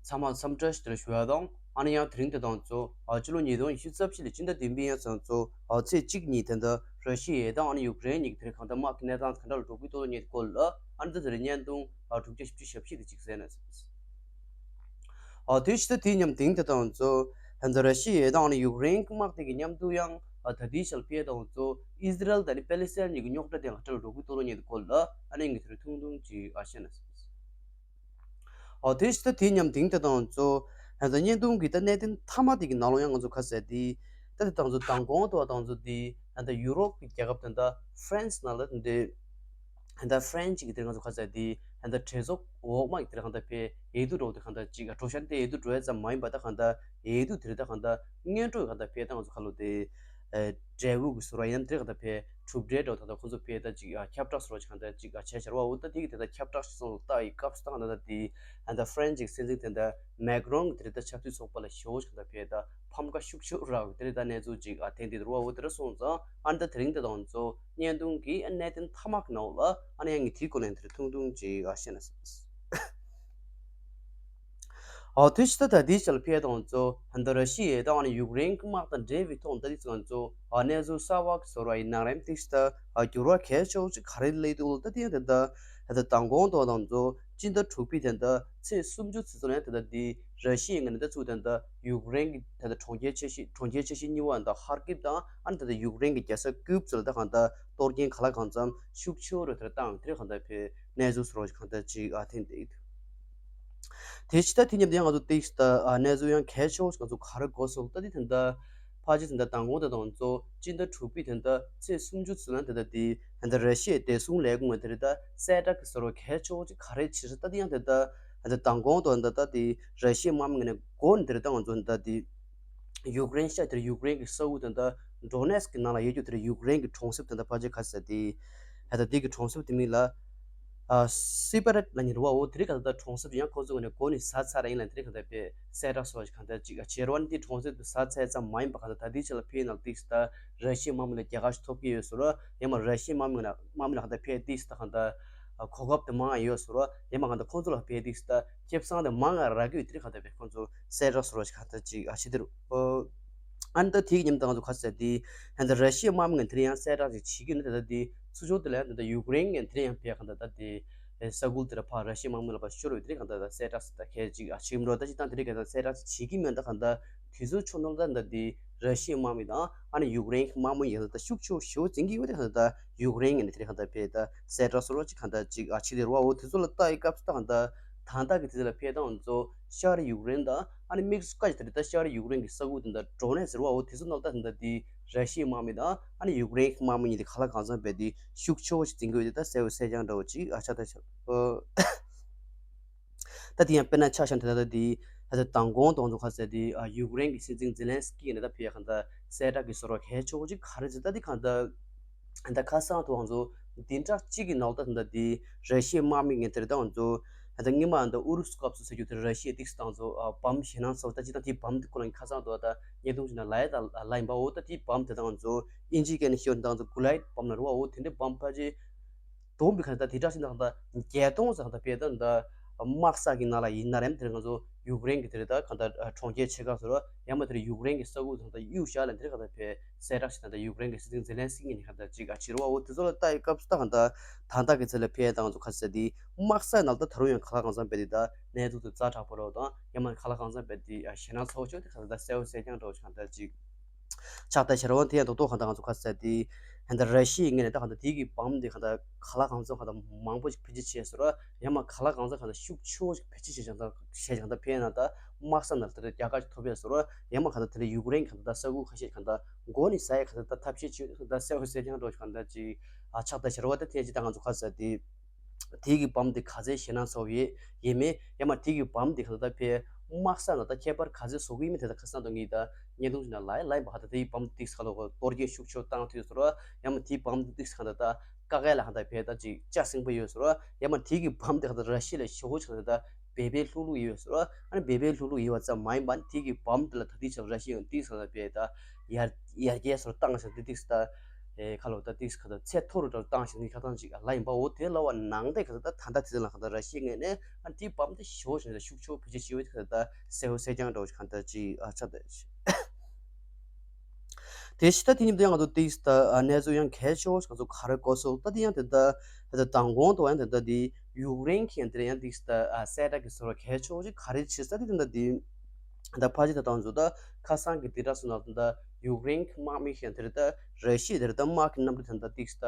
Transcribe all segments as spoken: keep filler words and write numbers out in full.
ཚང་མ་འཚམས་འདྲི་ཞུ་ཞུ་ཡ་དང་། ཨ་ནི་ཡང་དེ་རིང་དེ་དང་ཚོ་ཨ་ཕྱི་ལོ་ཉིས་སྟོང་ཉི་ཤུ་རྩ་བཞི་ལོའི་སྤྱི་ཟླ་བདུན་པའི་ཡང་ཚང་ཚོ་ཨ་ཚེས་གཅིག་ཉིན་དེ་འདྲ་ར་ཤི་ཡ་དང་ཨ་ནི་ཡུཀ་རེན་གཉིས་ཀྱི་དེ་རིང་གང་ལྟར་དམག་གི་གནས་སྟངས་གང་འདྲ་ལ་འགྲོ་གི་འདུག་ལབ་མཁན་སྐོར་ལ་ཨ་ནི་ད་དེ་རིང་བརྙན་ཐུང་ཨ་དྲུག་བརྒྱ་བཞི་བཅུ་ཞེ་བཞི་དེ་གཅིག་གསན་ན། ཨ་དེ་ཕྱི་ད་དེའི་མཉམ་དེང་དེ་དང་ཚོ་ད་ལྟ་ར་ཤི་ཡ་དང་ཨ་ནི་ཡུཀ་རེན་གྱི་དམག་དེ་གི་མཉམ་དུ་ཡང་ཨ་ད་ལྟའི་ཆར་ཕེ་དང་ཚོ་ཨི་ཟི་རལ་དང་ཨ་ནི་པེ་ལི་སི་ཐན་གཉིས་ཀྱི་རྙོག་དྲ་དེ་ལ་འཕྲལ་འགྲོ་གི་འདུག་ལབ་མཁན་སྐོར་ལ་ཨ་ནི་ངས་དེ་རིང་ཐུང་ཐུང་ཅིག་ཨ་བཤད་ན། ཨོ་དེ་ཕྱི་ད་དེའི་མཉམ་དེང་དེ་དང་ཚོ་ད་ལྟ་བརྙན་ཐུང་གི་ད་གནད་དོན་མཐའ་མ་དེ་གི་ནང་ལོགས་ཡང་ང་ཚོ་ཁ་གསལ་དེ་ད་དེ་དང་ཚོ་མདང་དགོང་དུ་བ་དང་ཚོ་དེ་ད་ལྟ་ཡུ་རོབ་ཀྱི་རྒྱལ་ཁབ་དེ་འདྲ་ཧྥ་རན་སི་ནང་ལ་དེ་འདྲའི་ད་ལྟ་ཧྥ་རན་སི་གི་དེ་ང་ཚོ་ཁ་གསལ་དེ་ད་ལྟ་གྲོས་ཚོགས་འོག་མ་གི་དེ་གང་ལྟར་ཕེ་ཡེ་དུ་འགྲོ་དེ་གང་ལྟར་ཅིག་གྲོ་ཤ་དེ་ཡེ་དུ་འགྲོ་ཡ་ཙམ་མ་ཡིན་པ་ད་གང་ལྟར་ཡེ་དུ་དེ་རེད། ད་གང་ལྟར་སྔོན་འགྲོ་གི་གང་ལྟར་ཕེ་ད་ང་ཚོ་ཁ་ལོ་དེ་འབྲས་བུ་གི་ཟུར་བ་ཡིན་ན་དེ་གང་ལྟར་ཕེ་གྲུབ་འབྲས་འགྲོ་ད་ལྟ་ཁོ་ཚོ་ཕེ་ད་ཅིག་ཁྱབ་བསྒྲགས་ཟུར་བ་ཅིག་གང་ལྟར་ཅིག་བྱས་ཤར་བ་འོ་ད་དེ་གི་དེ་ད་ཁྱབ་བསྒྲགས་ཤིག་སོང་ལ་ལྟ་ཡི་སྐབས་སུ་ད་གང་ལྟར་དེ་ད་ལྟ་ཧྥ་རན་སི་གི་སྲིད་འཛིན་དེ་ད་མེག་རོན་གི་དེ་རེད། ད་ཆབ་སྲིད་ཚོགས་པ་ལ་ཞེ་པོ་ཅིག་གང་ལྟར་ཕེ་ད་ཕམ་ཁ་ཤུགས་ཆེ་རག་དེ་རེད། ད་གནས་ཚུལ་ཅིག་ཨ་ཐེངས་འདི་རུ་བ་འོ་དེ་རུ་སོང་ཙང་ཨ་ནི་ད་དེ་རིང་དེ་དང་ཚོ་བརྙན་ཐུང་གི་གནད་དོན་མཐའ་མ་གི་ནང་ལ་ཨ་ནི་ཡང་ངས་དེའི་སྐོར་ནས་དེ་རུ་ཐུང་ཐུང་ཅིག་ཨ་བཤད་ན། ཨོ་དེ་ཕྱི་ད་ད་དེའི་ཆར་ཕེ་དང་ཚོ་ད་ལྟ་ར་ཤི་ཡ་དང་ཨ་ནི་ཡུཀ་རེན་གི་དམག་དང་འབྲེལ་བའི་ཐོག་ད་དེ་ཚོ་ཚོ་ཨ་གནས་ཚུལ་གསར་བ་གི་ཟུར་བ་ཡིན་ན་རེད། དེ་ཕྱི་ད་ཨ་འགྱུར་བ་གལ་ཆེ་བོ་ཅིག་ག་རེ་སླེབས་འདུག་ལ་ད་དེ་ཡང་དེ་ད་ད་ལྟ་མདང་དགོང་དུ་བ་དང་ཚོ་སྤྱི་ཟླ་དྲུག་པའི་དེ་འདྲ་ཚེས་སུམ་ཅུ་ཚེས་ཚོ་ནས་ད་ལྟ་འདི་ར་ཤི་ཡའི་ངོས་ནས་ད་ཚུར་ད་ལྟ་ཡུཀ་རེན་གྱི་ད་ལྟ་གྲོང་ཁྱེར་ཆེ་ཤོས་གྲོང་ཁྱེར་ཆེ་ཤོས་གཉིས་པ་ད་ཧར་ཀིབ་དང་ཨ་ནི་ད་ལྟ་ཡུཀ་རེན་གྱི་རྒྱལ་ས་ཀིབ་ཚོ་ལ་ད་གང་ལྟར་གཏོར་སྐྱོན་ག་ལ་གང་འཚམ་ཤུགས་ཆེ་བོ་རུ་དེར་བཏང་དེར་གང་ལྟར་ཕེ་གནས་ཚུལ་སོགས་གང་ལྟར་ཅིག་ཨ་ཐེངས་དེ་དེ་ཕྱི་ད་དེ་མཉམ་དུ་ཡང་ང་ཚོ་ཏིག་ད་གནས་ཚུལ་ཡང་གལ་ཆེ་བོ་ང་ཚོ་ག་རེ་གོ་སོང་ད་དེ་ད་ལྟ་ཕལ་ཆེར་ད་ལྟ་མདང་དགོང་དེ་དང་ཚོ་སྤྱི་ཟླ་དྲུག་པའི་དེ་ད་ཚེས་སུམ་ཅུ་ཚུན་ལ་དེ་ད་དེ་ད་ལྟ་ར་ཤི་ཡའི་བདེ་སྲུང་ལས་ཁུངས་ལ་དེ་རེད། ད་གསལ་བསྒྲགས་ཀྱི་ཟུར་བ་གལ་ཆེ་བོ་ཅིག་ག་རེ་བྱས་སོང་ད་དེ་ཡང་དེ་ད་ད་ལྟ་མདང་དགོང་དང་ད་ལྟ་དེ་ར་ཤི་ཡའི་དམག་མི་ངོས་ནས་འགོ་ནས་དེ་རེད། ད་ང་ཚོ་ད་དེ་ཡུཀ་རེན་ཤ་དེར་ཡུཀ་རེན་གྱི་ས་ཁུལ་དེ་ད་ཌོ་ནེ་སི་ཀི་ནང་ལ་ཡོད་རྒྱུ་དེར་ཡུཀ་རེན་གྱི་གྲོང་གསེབ་དེ་ད་ཕལ་ཆེར་ག་ས་དེ་ད་ལྟ་དེ་གི་གྲོང་གསེབ་དེ་མིང་ལ། ཨ་སི་པ་རེད་ལབ་མཁན་རེད་བ། འོ་དེ་རིང་གང་ལྟར་གྲོང་གསེབ་ཡང་ཁོང་ཚོ་ངོས་ནས་འགོ་ནས་ཟ་ཚར་ར་ཡིན་ལ་དེ་རིང་གང་ལྟར་ཕེ་གསལ་བསྒྲགས་སོགས་ཀྱི་གང་ལྟར་ཅིག་བྱེད་རོགས་ནི་དེ་གྲོང་གསེབ་དུ་ཟ་ཚར་ཙམ་མ་ཡིན་པ་གང་ལྟར་ད་ལྟའི་ཆ་ལ་ཕེ་ནང་ཏིག་ད་ར་ཤི་ཡའི་དམག་མི་ལ་རྒྱལ་ཁ་ཞིག་ཐོབ་ཀྱི་ཡོད་ཟེར་རོ། ཡང་མ་ར་ཤི་ཡའི་དམག་མི་ལ་དམག་མི་ལ་གང་ལྟར་ཕེ་ཏིག་ད་གང་ལྟར་གོ་སྐབས་དེ་མང་ཡོད་ཟེར་རོ། ཡང་མ་གང་ལྟར་ཁོང་ཚོ་ལ་ཕེ་ཏིག་ད་ཁེ་བཟང་དེ་མང་ང་རག་གི་ཡོད་དེ་རིང་གང་ལྟར་ཕེ་ཁོང་ཚོ་གསལ་བསྒྲགས་སོགས་ཀྱི་གང་ལྟར་ཅིག་ཨ་ཕྱི་དེ་རུ། ཨ་ནི་ད་དེའི་མཉམ་དུ་ང་ཚོ་ག་ཟེར་དེ་ད་ལྟ་ར་ཤི་ཡའི་དམག་མི་ངན་དེ་རིང་ཡང་གསལ་བསྒྲགས་ཅིག་བྱེད་ཀྱི་ཡོད་ན་ད་ལྟ་དེ་ཚུར་ཕྱོགས་དེ་ལ་ད་ལྟ་ཡུཀ་རེན་ངན་དེ་རིང་ཡང་ཕེ་གང་ལྟར་ད་དེ་ས་ཁུལ་དེ་ལ་ཕར་ར་ཤི་ཡའི་དམག་མི་ལ་ཕར་ཤོར་བའི་དེ་རིང་གང་ལྟར་ད་གསལ་བསྒྲགས་ཟེར་ད་གལ་ཅིག་ཨ་ཕྱི་མི་འགྲོ་ད་ཅིག་དང་དེ་རིང་གང་ལྟར་གསལ་བསྒྲགས་ཅིག་བྱེད་ཀྱི་མེད། ད་གང་ལྟར་དེ་ཚོའི་ཕྱོགས་ནང་ད་ལྟ་དེ་ར་ཤི་ཡའི་དམག་མི་དང་ཨ་ནི་ཡུཀ་རེན་གྱི་དམག་མི་ཡིན་ན་ད་ཤུགས་ཆེ་ཤོས་འཛིང་གི་ཡོད་དེ་གང་ལྟར་ད་ཡུཀ་རེན་ངན་དེ་རིང་གང་ལྟར་ཕེ་ད་གསལ་བསྒྲགས་སོགས་ཅིག་གང་ལྟར་ཅིག་ཨ་ཕྱི་དེ་རུ་བ། འོ་དེ་ཚོ་ལ་ལྟ་ཡི་སྐབས་སུ་ད་གང་ལྟར་ད་ལྟ་གི་དེ་ཚོ་ལ་ཕེ་ད་ང་ཚོ་ཤར་ཡུཀ་རེན་དང་ཨ་ནི་དམིགས་སུ་བཀར་ཏེ་ད་ལྟ་ཤར་ཡུཀ་རེན་གྱི་ས་ཁུལ་དེ་འདྲ་ཌོ་ནེ་སི་རུ་བ། འོ་དེ་ཚོ་ནང་ལྟ་དེ་འདྲ་དེ་ར་ཤི་ཡའི་དམག་མི་དང་ཨ་ནི་ཡུཀ་རེན་གྱི་དམག་མི་གཉིས་དེ་ག་ལ་གང་འཚམ་བས་དེ་ཤུགས་ཆེ་བོ་ཞིག་འཛིང་གི་ཡོད་དེ་ད་གསལ་བོ་གསལ་རྐྱང་འདྲ་བོ་ཅིག་ཨ་ཆགས་ད་ཆགས། ད་དེ་ཡང་དཔེར་ན་ཆ་བཞག་ན་ད་ལྟ་དེ་ད་ལྟ་མདང་དགོང་དང་ཚོ་ག་ཟེར་དེ་ཡུཀ་རེན་གྱི་སྲིད་འཛིན་ཛེ་ལན་སི་ཀི་ཡིས་ད་ཕེ་གང་ལྟར་གསལ་བསྒྲགས་ཀྱི་ཟུར་བ་གལ་ཆེ་བོ་ཅིག་ག་རེ་ཟེར་ད་དེ་གང་ལྟར། ད་ཁ་སང་དུ་ང་ཚོ་བདུན་ཕྲག་གཅིག་གི་ནང་ལ་ད་ད་དེ་ར་ཤི་ཡའི་དམག་མི་ངན་དེ་རེད། ད་ང་ཚོ་ད་སྔོན་མ་ད་ཨུ་རུ་སུ་སྐབས་སུ་ཟེར་རྒྱུ་དེ་ར་ཤི་ཡའི་ཏིག་སི་ད་ང་ཚོ་བམ་ཞེད་སྣང་ཚ་བོ་ད་ཅི་ད་དེའི་བམ་དེ་ཁོ་རང་གི་ཁ་སང་དུ་ད་བརྙན་ཐུང་ཞིག་ནང་ལ་ཡ་ད་ལ་ཡིན་པ། འོ་ད་དེའི་བམ་དེ་ད་ང་ཚོ་ཨིན་ཇིའི་སྐད་ནས་ཤོད་ན་ད་ང་ཚོ་གུ་ལའེད་བམ་ལ་རུ་བ། འོ་དེ་འདྲའི་བམ་ཕལ་ཆེར་བསྡོམས་པའི་ཁ་ད་དེ་དྲག་ཞིག་ད་ད་བརྒྱད་སྟོང་ཙམ་ད་ཕེ་ད་ད་དམག་ས་གི་ནང་ལ་ཡིན་ན་རེམ་དེར་ང་ཚོ་ཡུཀ་རེན་གྱི་དེ་རེད། ད་གང་ལྟར་གྲོང་ཁྱེར་ཆེ་ཁག་ཟེར་རོ། ཡང་མ་དེར་ཡུཀ་རེན་གྱི་ས་ཁུལ་དང་ད་གཡུག་བཞག་ལ་དེར་གང་ལྟར་ཕེ་གསལ་བསྒྲགས་ཤིག་ད་ལྟ་ཡུཀ་རེན་གྱི་སྲིད་འཛིན་ཛེ་ལན་སི་ཀི་ངས་གང་ལྟར་ཅིག་ཨ་ཕྱི་རུ་བ། འོ་དེ་ཚོ་ལ་ལྟ་ཡི་སྐབས་སུ་ད་གང་ལྟར་ད་ལྟ་གི་ཚེ་ལ་ཕེ་ད་ང་ཚོ་ག་ཟེར་དེ་དམག་ས་ནང་ད་ད་རུང་ཡང་ག་ལ་གང་འཚམ་བས་དེ་ད་གནས་ཚུལ་དེ་ཛ་དྲག་པོ་རོ་དང་ཡང་མ་ག་ལ་གང་འཚམ་བས་དེ་ཞེད་སྣང་ཚ་བོ་ཅིག་དེ་གང་ལྟར་གསལ་བོ་གསལ་རྐྱང་འདྲ་བོ་ཅིག་གང་ལྟར་ཅིག་ཆགས་ད་ཤར་བ་དེ་ཡང་རྡོག་རྡོག་གང་ལྟར་ང་ཚོ་ག་ཟེར་དེ་ད་ལྟ་ར་ཤི་ཡའི་ངོས་ནས་ད་གང་ལྟར་དེ་གི་བམ་དེ་གང་ལྟར་ག་ལ་གང་འཚམ་གང་ལྟར་མང་པོ་ཞིག་བེད་སྤྱོད་བྱས་ཟེར་རོ། ཡང་མ་ག་ལ་གང་འཚམ་གང་ལྟར་ཤུགས་ཆེ་བོ་ཞིག་བེད་སྤྱོད་བྱས་ཀྱང་ད་བྱས་ཀྱང་ད་ཕེ་ན་ད་དམག་ས་ནང་དེ་རྒྱལ་ཁ་ཞིག་ཐོབ་ཡ་ཟེར་རོ། ཡང་མ་གང་ལྟར་དེ་ལ་ཡུཀ་རེན་གང་ལྟར་ས་ཁུལ་ཁ་ཤས་གང་ལྟར་མགོ་ནས་ཟ་ཡ་གང་ལྟར་ད་ཐབས་ཤེས་བྱས་ད་གསལ་བོ་གསལ་རྐྱང་འགྲོ་གང་ལྟར་ཅིག་ཨ་ཆགས་ད་ཤར་བ་ད་དེ་ཅི་ད་ང་ཚོ་ག་ཟེར་དེ་དེ་གི་བམ་དེ་ག་ཚད་ཞེད་སྣང་ཚ་བོ་ཡེ་ཡེ་མེད། ཡང་མ་དེ་གི་བམ་དེ་གང་ལྟར་ད་ཕེ་དམག་ས་ནང་ད་ཁྱད་པར་ག་ཚད་བཟོ་གི་ཡིན་མིན་དེ་ད་ཁ་སང་དུ་ངས་ད་བརྙན་ཐུང་ཞིག་ནང་ལ་ཡ་ལ་ཡིན་པ། ཧ་ད་དེ་གི་བམ་དེ་ཏིག་ས་ཁ་ལོ་གཏོར་སྐྱོན་ཤུགས་ཆེ་བཏང་ཐུབ་ཟེར་རོ། ཡང་མ་དེའི་བམ་དེ་ཏིག་ས་གང་ལྟར་ད། ཀ་ཀ་ལ་ཧ་ད་ཕེ་ད་ཅིག་ལྕགས་སྲིན་པོ་ཡོད་ཟེར་རོ། ཡང་མ་དེ་གི་བམ་དེ་ཧ་ད་ར་ཤི་ཡ་ལ་ཞོ་ཆགས་ད་བེ་བེ་ལྷུག་ལྷུག་ཡོད་ཟེར་རོ། ཨ་ནི་བེ་བེ་ལྷུག་ལྷུག་ཡོད་པ་ཙམ་མ་ཡིན་པ་ནི་དེ་གི་བམ་དེ་ལ་ད་དེ་ཆགས་ར་ཤི་ཡ་ཏིག་ས་ད་ཕེ་ད་ཡར་ཡར་རྒྱས་ཟེར་བཏང་ས་དེ་ཏིག་ས་ད་ ཨེ་ཁ་ལོ་ད་ཏིག་ཁ་ད་ཚད་མཐོ་རུ་འགྲོ་བཏང་ཞིང་ནི་ཁ་ཐང་ཅིག་ལ་ཡིན་པ་འོ་དེ་ལ་བ་ནང་དེ་ཁ་ད་ད་ད་ད་དེ་ལ་ཁ་ད་ར་ཤི་ངེས་ནས་ཨ་དེ་བམ་དེ་ཞོ་ཞིང་ད་ཤུགས་ཆོ་བེད་སྤྱོད་བྱེད་ཁ་ད་གསལ་བོ་གསལ་རྐྱང་འགྲོ་ཞིག་ཁ་ད་ཅིག་ཨ་ཆ་ད་ཞིག་དེ་ཕྱི་ད་དེ་ཉིད་དུ་ཡང་ང་ཚོ་ཏིག་ད་གནས་ཚུལ་ཡང་གལ་ཆེ་བོ་ཞིག་ང་ཚོ་ག་རེ་གོ་སོང་ད་དེ་ཡང་དེ་ད་ད་མདང་དགོང་དུ་ཡང་དེ་ད་དེ་ཡུཀ་རེན་གྱི་ཡང་དེ་ཡང་ཏིག་ད་གསལ་བསྒྲགས་ཀྱི་སོར་གལ་ཆེ་བོ་ཞིག་ག་རེ་ཕྱིར་ད་དེ་དེ་ད་དེ་ད་ཕ་ཅི་ད་དང་ཚོ་ད་ཁ་སང་གི་དེ་དྲག་སོང་ན་ད་ཡུཀ་རེན་གྱི་དམག་མི་ཡང་དེ་ད་ར་ཤི་ཡ་དེ་ད་དམག་གི་གནམ་གྲུ་དེ་ད་ཏིག་ད་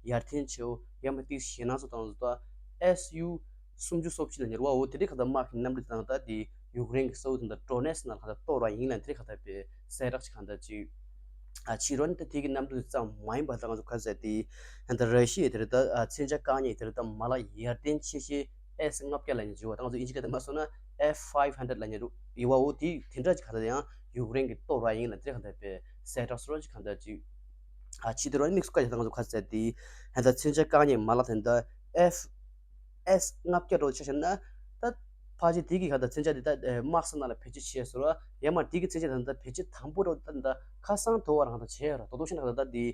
ཡར་འཐེན་ཆེ་བོ་ཡང་མ་ཏིག་ཞེད་སྣང་སོང་དང་ཚོ་ད་ཨེ་སི་ཡུ་སུམ་ཅུ་སོ་བཞི་ལ་ཉེར་བ་འོ་དེ་རིགས་ཁ་ད་དམག་གི་གནམ་གྲུ་དེ་ད་དེ་ཡུཀ་རེན་གྱི་ས་འོག་དེ་ད་ཌོ་ནེ་སི་ནང་ཁ་ད་གཏོར་བ་ཡིན་ལ་དེ་རིགས་ཁ་ད་པའི་གསལ་བསྒྲགས་ཅིག་ཁ་ད་ཅིག་ཨ་ཕྱི་རོལ་ནི་ད་དེ་གི་གནམ་གྲུ་ཙམ་མ་ཡིན་པ་ད་ང་ཚོ་ཁ་ཟེར་དེ་ད་ར་ཤི་ཡ་དེ་རིགས་ད་ཨ་མཚོན་ཆ་བཀག་ཉེས་དེ་རིགས་ད་མ་ལག་ཡར་ཐོན་ཆེ་ཤོས་ཨེ་སི་ལྔ་བརྒྱ་ལ་ཉེར་བ་ད་ང་ཚོ་ཨིན་ཇི་སྐད་དུ་མ་སོང་ན་ཨེཕ་ཕའིབ་ཧན་ཌེཌ་ལ་ཉེར་བ་འོ་དེ་དེ་འདྲ་ཅིག་ཁ་ད་ཡང་ཡུཀ་རེན་གྱི་གཏོར་བ་ཡིན་ལ་དེ་རིགས་ཁ་ད་པའི་གསལ་བསྒྲགས་སོ་ཅིག་ཁ་ད་ཅིག་ཨ་ཕྱི་དེ་རོ་ནི་མིག་སུ་ཀ་ཡ་ད་ང་ཚོ་ཁ་ཟེར་དེ་ཧན་ད་མཚོན་ཆ་བཀག་ཉེས་མ་ལག་དེ་ད་ཨེཕ་ཨེ་སི་ལྔ་བརྒྱ་རོ་ཆ་བཞག་ན་ད་ཕ་ཅི་དེ་གི་ཁ་ད་མཚོན་ཆ་དེ་ད་དམག་ས་ནང་ལ་བེད་སྤྱོད་བྱས་སོ་ར་ཡང་མ་དེ་གི་མཚོན་ཆ་དེ་ད་བེད་སྤྱོད་དང་པོ་རོ་ད་ད་ཁ་སང་དོ་བར་ཁ་ད་བྱས་ཡོད་ར་དོ་དོ་ཤིན་ཁ་ད་ད་དེ་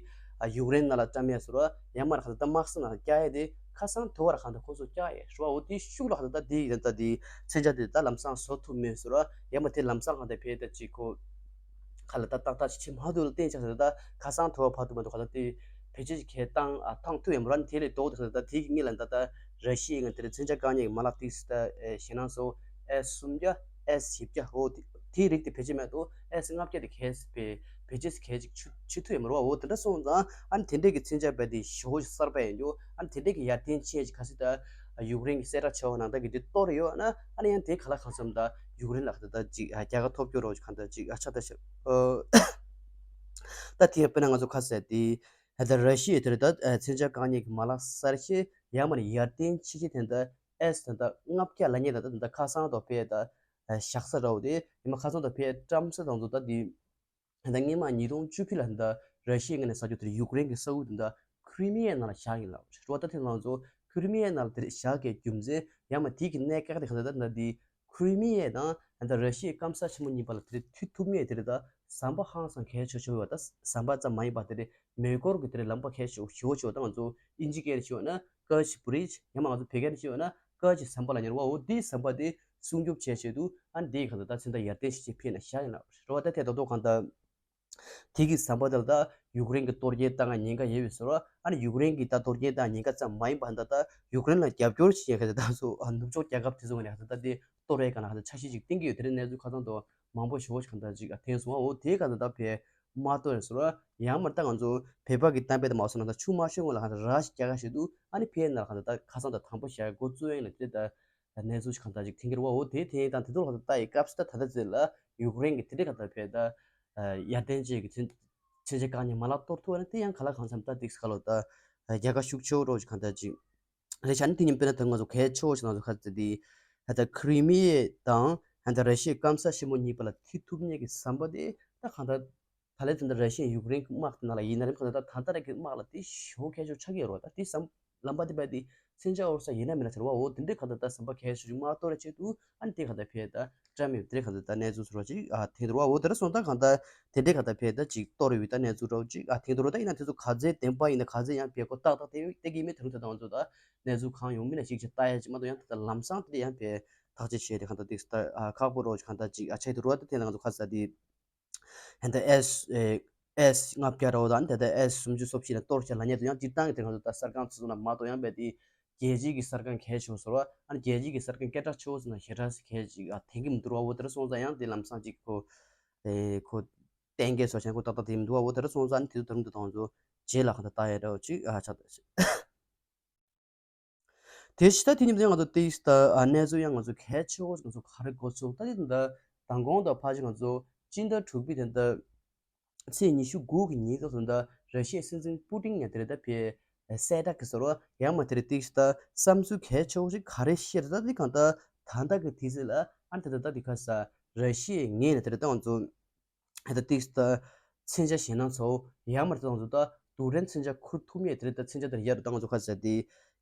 ཡུཀ་རེན་ནང་ལ་བཀྲམ་ཡས་སོ་ར་ཡང་མ་ཁ་ད་ད་དམག་ས་ནང་ལ་བཀྱག་ཡས་དེ་ཁ་སང་དོ་བར་ཁ་ད་ཁོ་ཚོ་བཀྱག་ཡས་རོ་འོ་དེ་ཤུགས་ལ་ཁ་ད་ད་དེ་ད་ད་དེ་མཚོན་ཆ་དེ་ད་ལམ་སང་བཟོ་ཐུབ་མེད་སོ་ར་ཡང་མ་དེ་ལམ་སང་ཁ་ད་བེད་ད་ཅིག་ཁོ་ཁ་ལ་ད་ཏག་ཏག་ཅིག་ཕྱིན་མ་ཐུབ་ལ་བརྟེན་ཆགས་ཟེར་ད་ཁ་སང་དོ་བ་ཕ་ཐུབ་མ་ཐུབ་ག་ད་དེ་བེད་སྤྱོད་ཀྱི་ཐང་ཨ་ཐང་ཐུབ་ཡོད་མ་ར་ནི་དེ་ལས་ལྡོག་ཏུ་ད་ད་དེ་གི་ངེད་ལ་ད་ད་ར་ཤི་ཡའི་ང་དེ་རེད་མཚོན་ཆ་བཀག་ཉེས་ཀྱི་མ་ལག་ཏིག་སི་ད་ཞེད་སྣང་སོ་ཨེ་སུམ་བརྒྱ་ཨེ་བཞི་བརྒྱ་ཧོ་དེའི་རིགས་དེ་བེད་སྤྱོད་མེད་དོ་ཨེ་སི་ལྔ་བརྒྱ་དེ་གས་བེད་བེད་སྤྱོད་གས་ཅིག་ཆུ་ཆུ་ཐུབ་ཡོད་མ་ར་བ་འོ་དེ་འདྲ་སོང་ཙང་ཨ་ནི་དེ་འདྲས་ཀྱི་མཚོན་ཆ་བས་དེ་ཞོ་གསར་པ་ཡིན་རྒྱུ་ཨ་ནི་དེ་འདྲས་ཀྱི་ཡར་ཐོན་ཆེ་ཅིག་ག་སི་ད་ཡུཀ་རེན་གྱི་གསལ་བསྒྲགས་བྱས་པ་ནང་ལྟར་གྱི་དེ་གཏོར་ཡོད་ན་ཨ་ནི་ཡང་དེ་ག་ལ་གང་འཚམ་ད་ཡུཀ་རེན་ལ་ག་ད་ཅིག་རྒྱལ་ཁ་ཐོབ་རྒྱུ་རོགས་གང་ད་ཅིག་ཨ་ཆ་ད་ཤག་ད་དེ་ཡང་དཔེར་ན་ང་ཚོ་ཁ་ཟས་དེ་ད་ར་ཤི་ཡའི་དེར་ད་མཚོན་ཆ་བཀག་ཉེས་ཀྱི་མ་ལག་གསར་ཤོས་ཡང་མ་ནི་ཡར་ཐོན་ཆེ་ཤོས་དེ་ད་ཨེ་སི་དེ་ད་ལྔ་བརྒྱ་ལ་ཉེ་ད་ད་ཁ་སང་དང་ཕེ་ད་བཞག་ས་ར་བ་དེ་ཡང་མ་ཁ་སང་དང་ཕེ་བཀྲམ་ས་དང་ཚོ་ད་དེ། ད་སྔོན་མ་ཉིས་སྟོང་བཅུ་བདུན་ལ་ད་ར་ཤི་ཡའི་ངོས་ནས་ས་ཆ་དེར་ཡུཀ་རེན་གྱི་ས་ཁུལ་དེ་ད་ཁི་རི་མི་ཡའི་ནང་ལ་བཞག་ཡིན་ལ། རོ་ད་དེ་ང་ཚོ་ཁི་རི་མི་ཡའི་ནང་ལ་དེར་བཞག་གི་རྒྱུ་མཚན་ཡང་མ་དེ་གི་གནད་འགག་དེ་ག་ད་ད་ད་དེ་ཁི་རི་མི་ཡ་དང་ད་ར་ཤི་ཡའི་སྐམ་ས་ཆེན་མོ་གཉིས་བར་ལ་དེར་མཐུད་ཐུབ་མེད་དེར་ད་ཟམ་པ་ཧང་སང་གལ་ཆེ་ཆེ་བ་ད་ཟམ་པ་ཙམ་མ་ཡིན་པ་དེར་མེ་འཁོར་གྱི་དེར་ལམ་པ་གལ་ཆེ་ཆེ་བ་ད་ང་ཚོ་ཨིན་ཇི་སྐད་ནས་ཞུས་ན་ཀ་ཆི་བྷི་རིཇ་ཡང་མ་ང་ཚོ་བོད་སྐད་ནས་ཞུས་ན་ཀ་ཆི་ཟམ་པ་ལ་ཉེར་བ་འོ་དེའི་ཟམ་པ་དེ། སྲུང་སྐྱོབ་བྱས་ཆེད་དུ་ཨ་ནི་དེའི་ཁ་ད་ད་ཚན་ད་ཡར་ལྟན་ཞིག་ཅེས་ཕེབས་ན་བཞག་ཡིན་ལ་རེད་བ། ད་དེ་ད་དོ་གང་ད་དེ་གི་ཟམ་པ་དེ་ལ་ད་ཡུཀ་རེན་གྱི་གཏོར་སྐྱོན་བཏང་ང་ཉེན་ཁ་ཡོད་པའི་ཟེར་བ། ཨ་ནི་ཡུཀ་རེན་གྱི་ད་གཏོར་སྐྱོན་བཏང་ཉེན་ཁ་ཙམ་མ་ཡིན་པ་ད་ད་ཡུཀ་རེན་ལ་རྒྱབ་སྐྱོར་བྱེད་ཡ་ཁ་ད་ད་སོ་ཨ་ནུབ་ཕྱོགས་རྒྱལ་ཁབ་དེ་ཚོ་ངོས་ནས་ཁ་ད་ད་དེ་གཏོར་ཡ་ག་ན་ཁ་ད་འཆར་གཞི་ཅིག་བཏིང་གི་ཡོད། དེ་རིང་གནས་ཚུལ་ཁ་ཚང་དུ་མང་པོ་ཞེ་པོ་ཞིག་ག་ད་ཅིག་ཨ་ཐོན་སོང་བ། འོ་དེའི་ཁ་ད་ད་ཕེ་མ་གཏོར་ཡ་ཟེར་བ། ཡང་མ་ད་ང་ཚོ་བོད་པ་གི་གཏམ་དཔེ་དང་མ་སོང་ན་ད་ཆུ་མ་ཤོར་སྔོན་ལ་ཁ་ད་ར་ཞིག་རྒྱག་ག་ཞེས་དུ་ཨ་ནི་ཕེ་ན་ཁ་ད་ད་ཁ་ཚང་ད་དང་པོ་བཞག་འགོ་བཙུགས་ཡིན་ལ་དེ་ད། གནས་ཚུལ་ཞིག་གང་ལྟར་ཅིག་ཐོན་གྱི་རེད་བ། འོ་དེ་དེ་དང་དེ་ཚོ་ལ་ད་ལྟ་ཡི་སྐབས་སུ་ད་ད་ལྟ་ཚེ་ལ་ཡུཀ་རེན་གྱི་དེ་འདྲའི་གང་ལྟར་ཕེ་ད་ཡར་ལྟན་ཅིག་གི་ཚན་ཚན་ཆ་གང་ཉིད་མ་ལག་གཏོར་ཐུབ་ན་དེ་ཡང་ག་ལ་གང་འཚམ་ད་ཏིག་སི་ཁ་ལོ་ད་རྒྱལ་ཁ་ཤུགས་ཆེ་རོགས་ཀྱི་གང་ལྟར་ཅིག་རེད་ཤག་ནི་དེ་ཉིན་དཔེར་ན་ད་ང་ཚོ་གལ་ཆེ་བོ་ཞིག་ང་ཚོ་ག་ཚོད་དེ་ད་ཁི་རི་མི་ཡ་དང་ད་ར་ཤི་ཡའི་སྐམ་ས་ཆེན་མོ་གཉིས་བར་ལ་མཐུད་ཐུབ་མཁན་གྱི་ཟམ་པ་དེ་ད་གང་ལྟར། ད་ལན་དེ་འདྲ་ར་ཤི་ཡ་ཡུཀ་རེན་གྱི་དམག་དེ་ནང་ལ་ཡིན་ན་རིམ་ཁ་ད་ད་ད་ལྟ་ར་གི་དམག་ལ་དེ་ཞོ་ཁ་ཆོ་ཆགས་ཀྱི་ཡོད་རེད་བ། ད་དེ་བསམ་ལམ་པ་དེ་བས་དེ་མཚོན་ཆ་འོར་ས་ཡིན་ན་མིན་ན་ཟེར་བ། འོ་དེ་འདྲའི་ཁ་ད་ད་བསམ་པ་ཁ་ཆོ་ཅིག་མ་གཏོར་ར་ཆེད་དུ་ཨ་ནི་དེ་ཁ་ད་ཕེ་ད་བཀྲམ་མེད་དེ་ཁ་ད་ད་གནས་ཚུལ་ཟེར་བ་ཅིག་ཨ་ཐེངས་དུ་ར་བ། འོ་དེ་ར་སོང་ད་གང་ད་དེ་འདྲའི་ཁ་ད་ཕེ་ད་ཅིག་གཏོར་ཡོད་ད་གནས་ཚུལ་ར་བ་ཅིག་ཨ་ཐེངས་དུ་ར། ད་ཡིན་ན་དེ་ཚོ་ག་ཚད་བདེན་པ་ཡིན་ན་ག་ཚད་ཡང་ཕེ་ཁོ་ཏག་ཏག་དེ་དེ་གི་མེད་དེ་རུ་ད་ད་ང་ཚོ་ད་གནས་ཚུལ་གང་ཡོང་མིན་ན་ཞིག་ཅིག་ལྟ་ཡ་ཅིག་མ་གཏོགས་ཡང་ད་ལམ་སང་དེ་ཡང་ཕེ་ཐག་གཅོད་བྱས་ཏེ་གང་ད་དེ་ཁ་ད་ཁག་པོ་ར་བ་ཅིག་གང་ད་ཅིག་ཨ་ཆ་ཡི་དུ་ར་བ། ད་དེ་ད་ང་ཚོ་ཁ་ས་དེ། ཧན་ད་ཨེ་སི་ཨེ་ཨེ་སི་ལྔ་བརྒྱ་ར་བ་དང་དེ་ལྟར་ཨེ་སི་སུམ་ཅུ་སོ་བཞི་ལ་གཏོར་བྱས་ལ་ཉེ་དུ་ཡང་སྤྱིར་བཏང་གི་དེ་ང་ཚོ་ད་གསར་ཁང་ཚོ་ན་མ་གཏོགས་ཡང་རྦད་དེ་རྒྱལ་སྤྱིའི་གི་གསར་ཁང་གལ་ཆེ་བོ་ཟེར་བ། ཨ་ནི་རྒྱལ་སྤྱིའི་གི་གསར་ཁང་སྐད་གྲགས་ཆེ་བོ་ཟེར་ན་ཞེ་དྲག་གལ་ཅིག་ཨ་དེང་གི་མི་འདུག་ར་བ། འོ་དེ་ར་སོང་ཙང་ཡང་དེ་ལམ་སང་ཅིག་ཁོ་ཨེ་ཁོ་གཏན་འཁེལ་སོ་ཆེན་ཁོ་ཏག་ཏག་དེ་མི་འདུག་ར་བ། འོ་དེ་ར་སོང་ཙང་ཨ་ནི་དེ་ཚོ་ད་རུང་དུ་དང་ཚོ་རྗེས་ལ་གང་ད་ལྟ་ཡ་འདྲ་བ་ཅིག་ཨ་ཆགས་ད། དེ་ཕྱི་ད་དེ་ཉིན་དེ་ང་ཚོ་ཏིག་ད་ཨ་གནས་ཚུལ་ཡང་ང་ཚོ་གལ་ཆེ་བོ་ང་ཚོ་ག་རེ་གོ་ཚུལ་ད་དེ་ད་མདང་དགོང་དང་ཕལ་ཆེར་ང་ཚོ་སྤྱི་ཟླ་དྲུག་པའི་དེ་ད་ཚེས་ཉི་ཤུ་དགུ་གི་ཉིན་སྐབས་སུ་ད་ར་ཤི་ཡའི་སྲིད་འཛིན་པུ་ཏིན་ཡང་དེ་རེད་ད་ཕེ་གསལ་བསྒྲགས་ཀྱི་ཟེར་བ་ཡང་མ་དེ་རེད་ཏིག་ད་བསམ་ཚུལ་གལ་ཆེ་བོ་ཞིག་ག་རེ་བཤད་ད་དེ་གང་ད་ད་ལྟ་གི་དུས་ཚོད་ལ་ཨ་ད་ད་ད་དེ་ག་ས་ར་ཤི་ཡའི་ངོས་ནས་དེ་རེད་ད་ང་ཚོ། ད་ཏིག་ད་མཚོན་ཆ་ཞེད་སྣང་ཚོ་ཡང་མར་ད་ང་ཚོ་ད་རྡུལ་ཕྲན་མཚོན་ཆ་འཁུར་ཐུབ་མེད་དེ་རེད། ད་མཚོན་ཆ་དེར་ཡར་ད་ང་ཚོ་ཁ་ཟེར་ཏེ་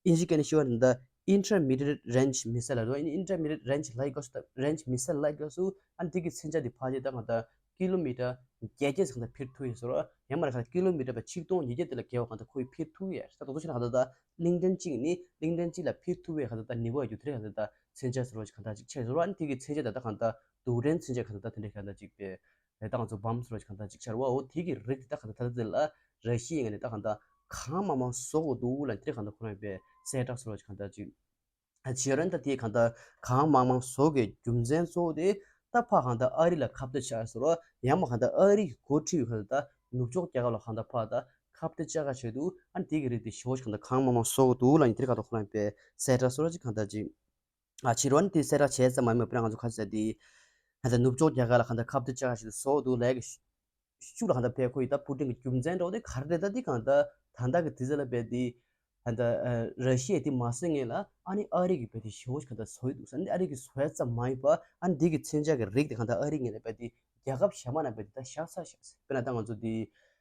ཨིན་ཇི་སྐད་ནས་ཤོད་པ་ད་intermediate range missile ལ་རོ། intermediate range ལ་ཡི་ག་སུ་ད་range missile ལ་ཡི་ག་སུ་ཨ་ནི་དེ་གི་མཚོན་ཆ་དེ་ཕལ་ཆེར་ད་ང་ད་ཀི་ལོ་མི་ཊར་ བརྒྱད་བརྒྱ་ཙམ་གང་ལྟར་འཕུར་ཐུབ་ཡོད་ཟེར་རོ། ཡང་མ་རེད་གང་ལྟར་ཀི་ལོ་མི་ཊར་པ་ཆིག་སྟོང་ཉིས་བརྒྱ་དེ་ལས་བརྒལ་བ་གང་ལྟར་ཁོ་ཡིས་འཕུར་ཐུབ་ཡོད་ད། ད་དུང་ཕྱིར་གང་ལྟར་ད་གླིང་ཕྲན་གཅིག་ནི་གླིང་ཕྲན་གཅིག་ལ་འཕུར་ཐུབ་ཡོད་གང་ལྟར་ད་ནུས་པ་ཡོད་རྒྱུ་དེ་རེད། གང་ལྟར་ད་མཚོན་ཆ་ཟེར་རོ་ཅིག་གང་ལྟར་ཅིག་ཆགས་ཟེར་རོ། ཨ་ནི་དེ་གི་མཚོན་ཆ་ད་ད་གང་ལྟར་རྡུལ་ཕྲན་མཚོན་ཆ་གང་ལྟར་ད་དེ་འདྲས་གང་ལྟར་ཅིག་པས་ད་ང་ཚོ་བམ་ཟེར་རོ་ཅིག་གང་ལྟར་ཅིག་ཆགས་རོ། འོ་དེ་གི་རིགས་དེ་ད་གང་ལྟར་ད་ལྟ་དེ་ལ་ར་ཤི་ཡའི་ངོས་ནས་ད་གང་ལྟར་གང་མང་མང་བཟོ་དགོས་འདུག་ལ་དེ་གང་ལྟར་ཁོ་རང་པས་གསལ་བསྒྲགས་ཟེར་རོ་ཅིག་གང་ལྟར་ཅིག་ཨ་བྱེད་རན་ད་དེ་གང་ལྟར་གང་མང་མང་བཟོ་དགོས་རྒྱུ་མཚན་གཙོ་བོ་དེ་ད་ཕ་གང་ལྟར་ཨ་རི་ལ་ཁ་གཏད་བཅག་ཟེར་རོ། ཡང་མ་གང་ལྟར་ཨ་རི་གི་འགོ་ཁྲིད་ཡོད་གང་ལྟར་ད་ནུབ་ཕྱོགས་རྒྱལ་ཁབ་ལ་གང་ལྟར་ཕ་ད་ཁ་གཏད་བཅག་ག་བྱེད་འདུག་ཨ་ནི་དེ་གི་རིགས་དེ་ཞེ་པོ་ཅིག་གང་ལྟར་གང་མང་མང་བཟོ་དགོས་འདུག་ལ་ནི་དེ་གང་ལྟར་ཁོ་རང་པས་གསལ་བསྒྲགས་ཟེར་རོ་ཅིག་གང་ལྟར་ཅིག་ཨ་ཕྱིར་རོ་ནི་དེ་གསལ་བསྒྲགས་བྱས་ཙམ་མ་ཡིན་པར་ང་ཚོ་ཁ་ཤས་དེ་ད་ནུབ་ཕྱོགས་རྒྱལ་ཁབ་ལ་གང་ལྟར་ཁ་གཏད་བཅག་ཞིག་བཟོ་འདུག་ལས་ཀྱི་ཤུགས་ལ་གང་ལྟར་ཕེབས་ཁོ་ཡི་ད་པུ་ཏིན་གྱི་རྒྱུ་མཚན་འདྲ་བོ་དེ་ག་རེ་རེད། ད་དེ་གང་ལྟར་ད་ལྟ་གི་དུས་ཚོད་ལ་བས་དེ་ད་ལྟ་ར་ཤི་ཡ་དེ་མ་ཟིན་སྔོན་ལ་ཨ་ནི་ཨ་རི་གི་བས་དེ་ཞེ་པོ་གང་ལྟར་བཟོ་ཡི་འདུག་ས་ནི་ཨ་རི་གི་བཟོ་ཡ་ཙམ་མ་ཡིན་པ་ཨ་ནི་དེ་གི་མཚོན་ཆ་གི་རིགས་དེ་གང་ལྟར་ཨ་རི་ངོས་ནས་བས་དེ་རྒྱལ་ཁབ་གཞན་མ་ན་བས་དེ་ད་བཞག་ཚར་བཞག་དཔེར་ན་ད་ང་ཚོ་དེ།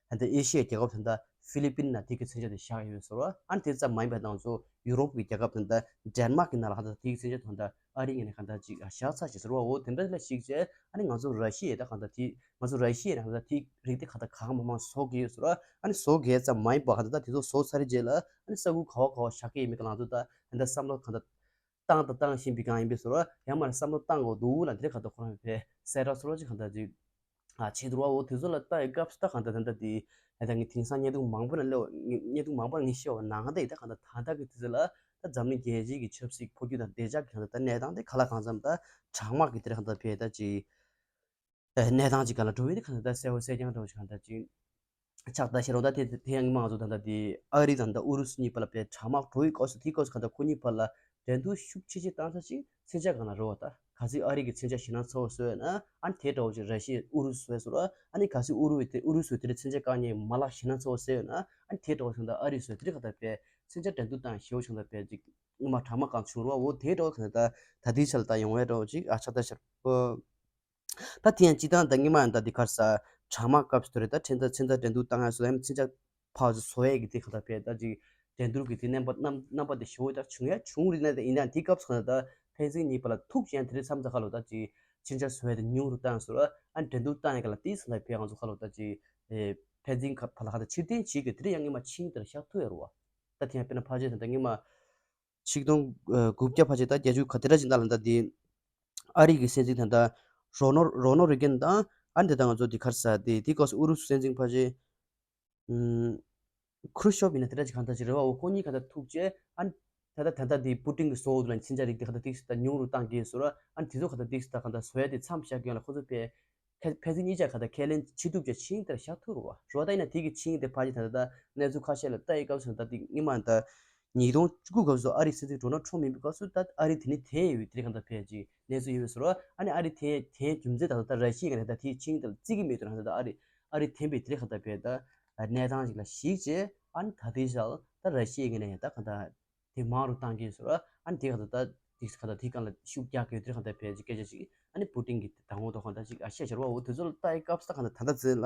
ད་ལྟ་ཨེ་ཤི་ཡའི་རྒྱལ་ཁབ་ད་ལྟ་ཧྥི་ལི་པིན་ན་དེ་གི་མཚོན་ཆ་དེ་བཞག་ཡོད་ཟེར་བ། ཨ་ནི་དེ་ཙམ་མ་ཡིན་པ་ང་ཚོ་ཡུ་རོབ་ཀྱི་རྒྱལ་ཁབ་ད་ལྟ་ཌེན་མཱག་གི་ནང་ལ་ད་ལྟ་དེ་གི་མཚོན་ཆ་ད་ལྟ་ཨ་རིའི་ངོས་ནས་གང་ལྟར་ཅིག་བཞག་ཚར་ཞེས་ཟེར་བ། འོ་དེ་འདྲ་ལ་གཞིགས་བྱས་ཨ་ནི་ང་ཚོ་ར་ཤི་ཡས་ད་གང་ལྟར་དེ་ང་ཚོ་ར་ཤི་ཡས་ནང་ད་ལྟ་དེ་རིགས་དེ་གང་ལྟར་གང་མང་མང་བཟོ་གི་ཡོད་ཟེར་བ། ཨ་ནི་བཟོ་གི་ཙམ་མ་ཡིན་པ་གང་ལྟར་ད་དེ་ཚོ་བཟོ་ཚར་རྗེས་ལ་ཨ་ནི་ས་ཁུལ་ག་བ་ག་བ་བཞག་གི་ཡིན་མིན་ག་ང་ཚོ་ད་ད་ལྟ་བསམ་བློ་གང་ལྟར། བཏང་དང་བཏང་བཞིན་པའི་སྒང་ཡིན་པའི་བཟོ་འདྲ་ཡང་མ་རེད་བསམ་བློ་བཏང་དགོས་འདུག་ལ་འདིར་ག་ད་ཁོ་རང་བས་གསལ་བསྒྲགས་བཟོ་འདྲ་ཅིག་གང་ལྟར་ཅིག་ཨ་བྱེད་འདུག་བ། འོ་དེ་ཚོ་ལ་ལྟ་ཡི་སྐབས་སུ་ད་གང་ལྟར་ད་ལྟ་དེ་ད་ལྟ་ངས་དེང་སང་བརྙན་ཐུང་མང་པོ་ན་སླེབས་བརྙན་ཐུང་མང་པོ་ན་ངས་ཤེས་པ་ནང་ད་ཡི་ད་གང་ལྟར་ད་ལྟ་གི་དུས་ཚོད་ལ་ད་འཛམ་གླིང་རྒྱལ་སྤྱིའི་གི་ཆབ་སྲིད་འཕོ་འགྱུར་དང་བདེ་འཇགས་ཀྱི་གང་ལྟར་ད་གནས་སྟངས་དེ་ག་ལ་གང་འཚམ་ད་གྲང་དམག་གི་དེར་གང་ལྟར་བས་ད་ཅིག་གནས་སྟངས་ཅིག་ག་ལ་འགྲོ་བའི་དེ་གང་ལྟར་གསལ་བོ་གསལ་རྐྱང་འདྲ་བོ་ཞིག་གང་ལྟར་ཅིག་ཆགས་ད་ཤེར་རོ། ད་དེ་དེ་ཡང་ངས་མ་ང་ཚོ་ད་ལྟ་དེ་ཨ་རི་དང་ད་ཨུ་རུ་སུ་གཉིས་བར་ལ་པའི་དྲག་དམག་འགྲོ་ཡི་སྐབས་སུ་དེའི་སྐབས་སུ་གང་ལྟར་ཁོ་གཉིས་བར་ལ་འགྲན་བསྡུར་ཤུགས་ཆེ་ཆེ་བཏང་ས་ཅིག་མཚོན་ཆ་སྒང་ལ་རེད་བ། ད་ག་ཚོད་ཨ་རི་གི་མཚོན་ཆ་ཞེད་སྣང་ཚ་བོ་བཟོས་ན་ཨ་ནི་དེ་འདྲ་བོ་ཅིག་ར་ཤི་ཡ་ཨུ་རུ་སུ་བཟོས་སོང་ར། ཨ་ནི་ག་ཚོད་ཨུ་རུ་བའི་དེ་ཨུ་རུ་སུ་དེ་འདྲ་མཚོན་ཆ་བཀག་མཁན་མ་ལག་ཞེད་སྣང་ཚ་བོ་བཟོས་ཡོད་ན་ཨ་ནི་དེ་འདྲ་བོ་ཞིག་ད་ཨ་རི་བཟོས་དེ་འདྲ་གང་ལྟར་པའི་མཚོན་ཆ་འགྲན་བསྡུར་བཏང་ཞེ་བོ་ཞིག་ད་པའི་ཅིག་ངོ་མ་དྲག་དམག་གང་བྱུང་ར། འོ་དེ་འདྲ་བོ་གང་ལྟར་ད་དེའི་ཆ་ལ་ད་ཡོང་བའི་འདྲ་བོ་ཅིག་ཨ་ཆགས་ད་ཤར། ད་དེ་ཡང་སྤྱི་བཏང་ད་སྔོན་མ་ཡང་ད་འདི་གར་ས་དྲག་དམག་སྐབས་སུ་རེད། ད་ཁྲིམས་ཐག་ཁྲིམས་ཐག་འགྲན་བསྡུར་བཏང་ཡ་སུ་ལ་ཡང་མཚོན་ཆ་ཕར་ཚུར་བཟོ་ཡས་ཀྱི་དེ་ག་ད་ཕེ་ད་ཅིག་འགྲན་བསྡུར་གྱི་དེ་རྣམ་པ་རྣམ་རྣམ་པ་དེ་ཞེ་པོ་ད་བྱུང་ཡ་བྱུང་རེད་ན། ད་ཡིན་ན་དེ་སྐབས་སུ་ག་ད་ཕན་ཚུན་གཉིས་བར་ལ་ཐུག་ཅན་དེ་རིང་མཚམས་ད་ཁ་ལོ་ད་ཅིག་མཚོན་ཆ་བཟོ་ཡ་དེ་ཉུང་རུ་བཏང་སོང་ར། ཨ་འགྲན་བསྡུར་བཏང་ཡ་ག་ལ་ཏིས་ད་ཕེ་ང་ཚོ་ཁ་ལོ་ད་ཅིག་ཕན་ཚུན་ཁ་བར་ལ་ཁ་ད་ཕྱིར་འཐེན་བྱེད་ཀྱི་དེ་རིང་ཡང་སྔོན་མ་ཕྱིན་དེར་བཞག་ཐུབ་ཡ་རུ་བ། ད་དེ་ཡང་དཔེར་ན་ཕལ་ཆེར་ད་ད་སྔོན་མ། ཆིག་སྟོང་དགུ་བརྒྱ་ཕལ་ཆེར་ད་བརྒྱད་ཅུ་ག་དེ་འདྲ་ཅིག་ནང་ལ་ད་དེ་ཨ་རི་གི་སྲིད་འཛིན་ད་ལྟ་རོ་ནོ་རོ་ནོ་རི་གན་དང་ཨ་ནི་ད་ང་ཚོ་དེ་ག་རེ་ཟེར་དེ་དེ་སྐབས་སུ་ཨུ་རུ་སུ་སྲིད་འཛིན་ཕལ་ཆེར་ཁུ་རུ་ཤོབ་ཡིན་ན་དེ་འདྲ་ཅིག་གང་ལྟར་ཅིག་རེད་བ། འོ་ཁོ་གཉིས་ག་ད་ཐུག་རྗེས་ཨ་ནི་ད་ད་ད་ལྟ་དེ་པུ་ཏིན་གྱི་སོ་འོ་དུ་ལ་མཚོན་ཆ་རིགས་དེ་ག་ད་ཏིག་སི་ད་ཉུང་རུ་བཏང་གི་ཟེར་ར། ཨ་ནི་དེ་ཚོ་ག་ད་ཏིག་སི་ད་ག་ད་བཟོ་ཡ་དེ་མཚམས་བཞག་གི་ཡོད་ལ་ཁོ་ཚོ་ཕལ་ཕལ་ཆེར་གཉིས་ཆ་ག་ད་ཁས་ལེན་བྱེད་ཐུབ་ཀྱང་ཕྱིན་དེར་བཞག་ཐུབ་རུ་བ་རུ་བ། ད་ཡིན་ན་དེ་གི་ཕྱིན་དེ་ཕལ་ཆེར་ད་ད་ད་གནས་ཚུལ་ཁ་ཤས་ལ་ལྟ་ཡི་སྐབས་སུ་ད་དེ་སྔོན་མ་ད། ཉིས་སྟོང་བཅུ་དགུ་སྐབས་སུ་ཨ་རིའི་སྲིད་འཛིན་ཌོ་ནལ་ཊམ་ཡིན་པའི་སྐབས་སུ་ད་ཨ་རི་དེ་ནི་དེ་ཡོད་དེ་གང་ལྟར་ཕལ་ཆེར་གནས་ཚུལ་ཡོད་པའི་ཟེར་བ། ཨ་ནི་ཨ་རི་དེ་དེའི་རྒྱུ་མཚན་ད་ལྟ་ར་ཤི་ཡ་ག་ནས་ད་དེའི་ཆིངས་དེ་ལ་བརྩི་གི་མེད་དུ་ན་ད་ཨ་རི་ཨ་རི་འཐེན་པའི་དེ་གང་ལྟར་ཕལ་ད་གནས་སྟངས་ཤིག་ལ་གཞིགས་བྱས་ཨ་ནི་ད་ལྟའི་ཆར་ད་ར་ཤི་ཡ་ག་ནས་ད་གང་ལྟར་དེ་མང་རུ་བཏང་གི་ཟེར་བ། ཨ་ནི་དེ་གང་ལྟར་ད་དེ་གང་ལྟར་དེ་གང་ལ་ཤུགས་རྒྱག་གི་ཡོད་དེ་གང་ལྟར་ཕལ་ཆེར་སྐད་ཆ་ཅིག་ཨ་ནི་པུ་ཏིན་གྱི་དང་པོ་དོ་གང་ལྟར་ཅིག་ཨ་བཤད་བྱ་ར་བ། འོ་དེ་ཚོ་ལ་ལྟ་ཡི་སྐབས་སུ་ད་གང་ལྟར་ད་ལྟ་ཚེ་ལ།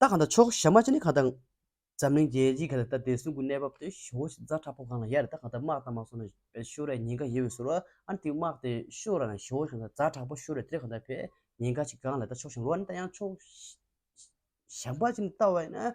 ད་གང་ལྟར་ཕྱོགས་གཞན་པ་ཅིག་ནི་གང་ལྟར་འཛམ་གླིང་རྒྱལ་སྤྱིའི་གང་ལྟར་ད་བདེ་སྲུང་གི་གནས་བབ་དེ་ཞེ་པོ་ཅིག་ཛ་དྲག་པོ་སྒང་ལ་ཡོད་རེད། ད་གང་ལྟར་དམག་དང་མ་སོང་ན་ཤོར་བའི་ཉེན་ཁ་ཡོད་པའི་ཟེར་བ། ཨ་ནི་དེ་དམག་དེ་ཤོར་ར་ན་ཞེ་པོ་ཅིག་གང་ལྟར་ཛ་དྲག་པོ་ཤོར་རེད། དེ་གང་ལྟར་ཕལ་ཉེན་ཁ་ཅིག་སྒང་ལ་ད་ཕྱོགས་གཞན་རུ་ཨ་ནི་ད་ཡང་ཕྱོགས་གཞན་པ་ཅིག་ནི་ལྟ་བ་ཡིན་ན་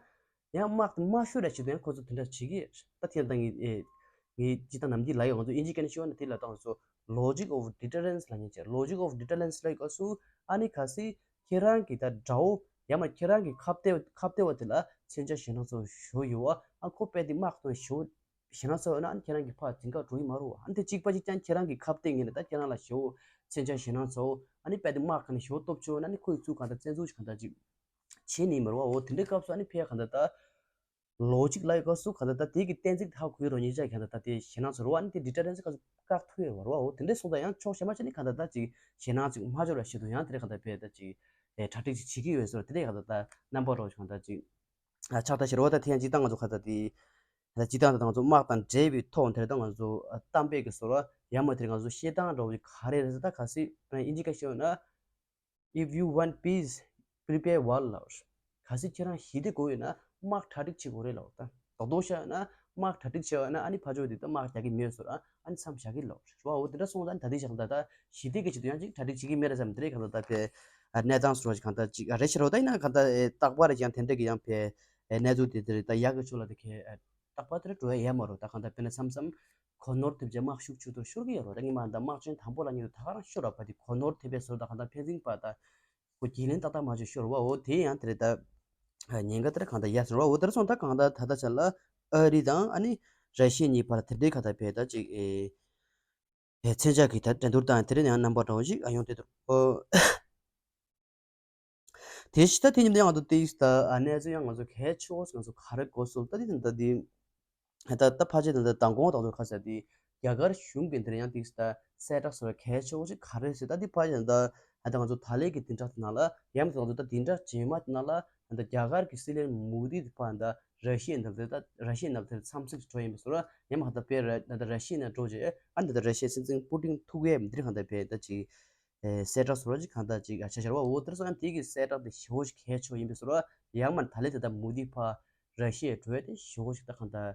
ཡང་དམག་དེ་མ་ཤོར་ར་ཞིག་ཏུ་ཡང་ཁོ་ཚོ་དེ་འདྲ་བྱེད་ཀྱི་ཡོད། ད་དེ་ཡང་ད་ངས་ངས་ཅི་ལྟར་ནམ་རྒྱུན་ལ་ཡོང་ང་ཚོ་ཨིན་ཇི་སྐད་ནས་ཤོད་ན་དེ་ལ་ད་ང་ཚོ་logic of deterrence ལ་ཉན་ཅེས། Logic of deterrence ལ་ཡི་སྐབས་སུ་ཨ་ནི་གལ་སྲིད་ཁྱེད་རང་གི་ད་དགྲ་བོ་ཡང་མ་ཁྱེད་རང་གི་ཁ་གཏད་ཁ་གཏད་བ་དེ་ལ་མཚོན་ཆ་ཞེད་སྣང་ཚ་བོ་ཞེ་པོ་ཡོད་བ། ཨ་ཁོ་དཔེ་དེ་དམག་གཏོང་ཞེ་པོ་ཞེད་སྣང་ཚ་བོ་ཡོད་ན་ཨ་ནི་ཁྱེད་རང་གི་ཕར་འཛིང་ག་འགྲོ་ཡི་མ་རུང་བ། ཨ་ནི་དེ་གཅིག་པ་གཅིག་རྐྱང་ཁྱེད་རང་གི་ཁ་གཏད་ངེས་ནས་ད་ཁྱེད་རང་ལ་ཞེ་པོ་མཚོན་ཆ་ཞེད་སྣང་ཚ་བོ་ཨ་ནི་དཔེ་དེ་དམག་ག་ནས་ཞེ་པོ་སྟོབས་ཆེ་བོ་ན་ཨ་ནི་ཁོ་ཡི་ཚུར་གང་ལྟར་བཙན་འཛུལ་ཞིག་གང་ལྟར་ཅིག་བྱེད་ནི་མ་རུང་བ། འོ་དེ་འདྲའི་སྐབས་སུ་ཨ་ནི་ཕལ་གང་ལྟར་ད། ལོ་གཅིག་ལ་ཡི་སྐབས་སུ་གང་ལྟར་ད་དེ་གི་གཏན་ཚིགས་ཧ་གོ་རོ་ཉིས་ཆ་གང་ལྟར་ད་དེ་ཞེད་སྣང་ཚོར་བ་ནི་དེ་ཌི་ཊར་ཌེན་སི་སྐབས་སུ་བཀག་ཐུབ་ཡོད་བར་བ། འོ་དེ་འདྲའི་སོང་ཙང་ཡང་ཕྱོགས་གཞན་མ་ཅིག་ནི་གང་ལྟར་ད་ཅིག་ཞེད་སྣང་ཅིག་མ་འབྱོར་བ་ཞིག་ཏུ་ཡང་དེ་རེ་གང་ལྟར་བས་ད་ཅིག་གྲ་སྒྲིག་ཅིག་བྱེད་ཀྱི་ཡོད་ཟེར་བ་དེ་འདྲའི་གང་ལྟར་ད་རྣམ་པ་རོགས་ཅིག་གང་ལྟར་ཅིག་ཆགས་ད་ཤེར་བ། ད་དེ་ཡང་ཅིག་ད་ང་ཚོ་གང་ལྟར་དེ་ད་ཅིག་ད་ང་ཚོ་དམག་དང་འབྲེལ་བའི་ཐོག་དེ་རེ་ད་ང་ཚོ་གཏམ་དཔེ་གི་ཟེར་བ་ཡང་མ་དེ་ང་ཚོ་བཤད་སྟངས་འདྲ་བོ་ཅིག་ག་རེ་རེད་ཟེར་ད་གལ་སྲིད་ཨིན་ཇི་སྐད་བཤད་ན། If you want peace, prepare war ལབ། གལ་སྲིད་ཁྱེད་རང་ཞི་བདེ་དགོས་ཡོད་ན་དམག་གྲ་སྒྲིག་བྱེད་དགོས་རེད་ལབ། ད་རྡོག་རྡོག་བཤད་ཡོད་ན་ དམག་གྲ་སྒྲིག་བྱས་པ་ན་ཨ་ནི་ཕར་ཕྱོགས་དེ་ད་དམག་རྒྱག་གི་མེད་ཟེར། ཨ་ནི་མཚམས་བཞག་གི་ལོག་རེད་བ། འོ་དེ་འདྲ་སོང་ཙང་ད་དེ་བཞག་ད་ད་ཞི་བདེ་གི་ཆེད་དུ་ཡང་ཅིག་གྲ་སྒྲིག་བྱེད་ཀྱི་མེད་རེད་བསམ། དེ་རེད། གང་ལྟར་ད་ཕེ་གནས་སྟངས་སོགས་གང་ལྟར་ཅིག་རེད་ཤི་རོ། ད་ཡིན་ན་གང་ལྟར་རྟག་པར་ཀྱང་དེ་འདྲ་གི་ཡང་ཕེ་གནས་ཚུལ་དེ་དེ་རེད། ད་ཡག་གི་ཕྱོགས་ལ་དེ་གས་རྟག་པར་དེ་འདྲ་འགྲོ་ཡ་ཡ་མ་རོ། ད་གང་ལྟར་དཔེར་ན་མཚམས་མཚམས་གོ་ནོར་ཐེབས་བྱས་དམག་ཤུགས་ཆུ་དོར་ཤོར་གི་ཡོད་རོ། ད་ངས་མ་ད་དམག་ཆེན་དང་པོ་ལ་ཉིད་དུ་ད་ག་རང་ཤོར་ར་བ། དེ་གོ་ནོར་ཐེབས་པའི་ཟུར་ད་གང་ལྟར་ཕན་ཚུན་བར་ད་ཁོ་གྱེན་ལན་ཏག་ཏག་མ་བྱུང་ཤོར་བ། འོ་དེ་ཡང་དེ་རེད། ད་ཉེན་ཁ་དེ་རེད། གང་ལྟར་ཡ་ཟེར་བ། འོ་དེར་སོང་ད་གང་ལྟར་ད་ལྟ་ཆ་ལ་ཨ་རི་དང་ཨ་ནི་ར་ཤི་ཡ་གཉིས་བར་དེ་འདྲའི་གང་ལྟར་བས་ད་ཅིག་ཨེ་ཨེ་མཚོན་ཆ་གི་ད་འགྲན་བསྡུར་དང་དེ་རིང་ཡང་རྣམ་པ་འདྲ་བོ་ཞིག་ཨ་ཡོང་དེ་འདུག་ཨོ། དེ་ཕྱི་ད་དེ་ཉིན་དེ་ཡང་ང་ཚོ་ཏིག་ད་ཨ་གནས་ཚུལ་ཡང་ང་ཚོ་གལ་ཆེ་བོ་ང་ཚོ་ག་རེ་གོ་སོང་ད་དེ་ད་དེ་ད་ད་ཕལ་ཆེར་ད་ད་མདང་དགོང་དང་ཚོ་ཁ་ས་དེ་རྒྱ་གར་གཞུང་གི་འདིར་ཡང་ཏིག་ད་གསལ་བསྒྲགས་སོགས་གལ་ཆེ་བོ་ཞིག་ག་རེ་ཟེར་ད་དེ་ཕལ་ཆེར་ད་ད་ང་ཚོ་ད་ལན་གི་དེ་འདྲ་ནང་ལ་ཡང་ང་ཚོ་ད་དེ་འདྲ་རྗེས་མ་ནང་ལ་ད་རྒྱ་གར་གི་སྲིད་བློན་མོ་དི་དེ་ཕར་ད་ར་ཤི་ཡའི་ནང་དེ་ད་ར་ཤི་ཡའི་ནང་དེ་འཚམས་གཟིགས་འགྲོ་ཡིན་པའི་བཟོ་འདྲ་ཡང་མ་ད་དཔེ་ར་ད་ད་ར་ཤི་ཡའི་ནང་འགྲོ་རྗེས་ཨ་ད་ད་ར་ཤི་ཡའི་སྲིད་འཛིན་པུ་ཏིན་ཐུག་ཡས་འདིར་གང་ད་དཔེ་ད་ཅིག་གསལ་བསྒྲགས་སོགས་ཅིག་གང་ལྟར་ཅིག་ཆ་ཤར་བ། འོ་དེར་སོང་ཡང་དེ་གི་གསལ་བསྒྲགས་དེ་ཞེ་པོ་ཅིག་གལ་ཆེ་བ་ཡིན་པའི་བཟོ་འདྲ། ཡང་མིན་ད་ལན་དེ་ལྟར་མོ་དི་ཕར་ར་ཤི་ཡར་འགྲོ་ཡ་དེ་ཞེ་པོ་ཅིག་ད་གང་ལྟར་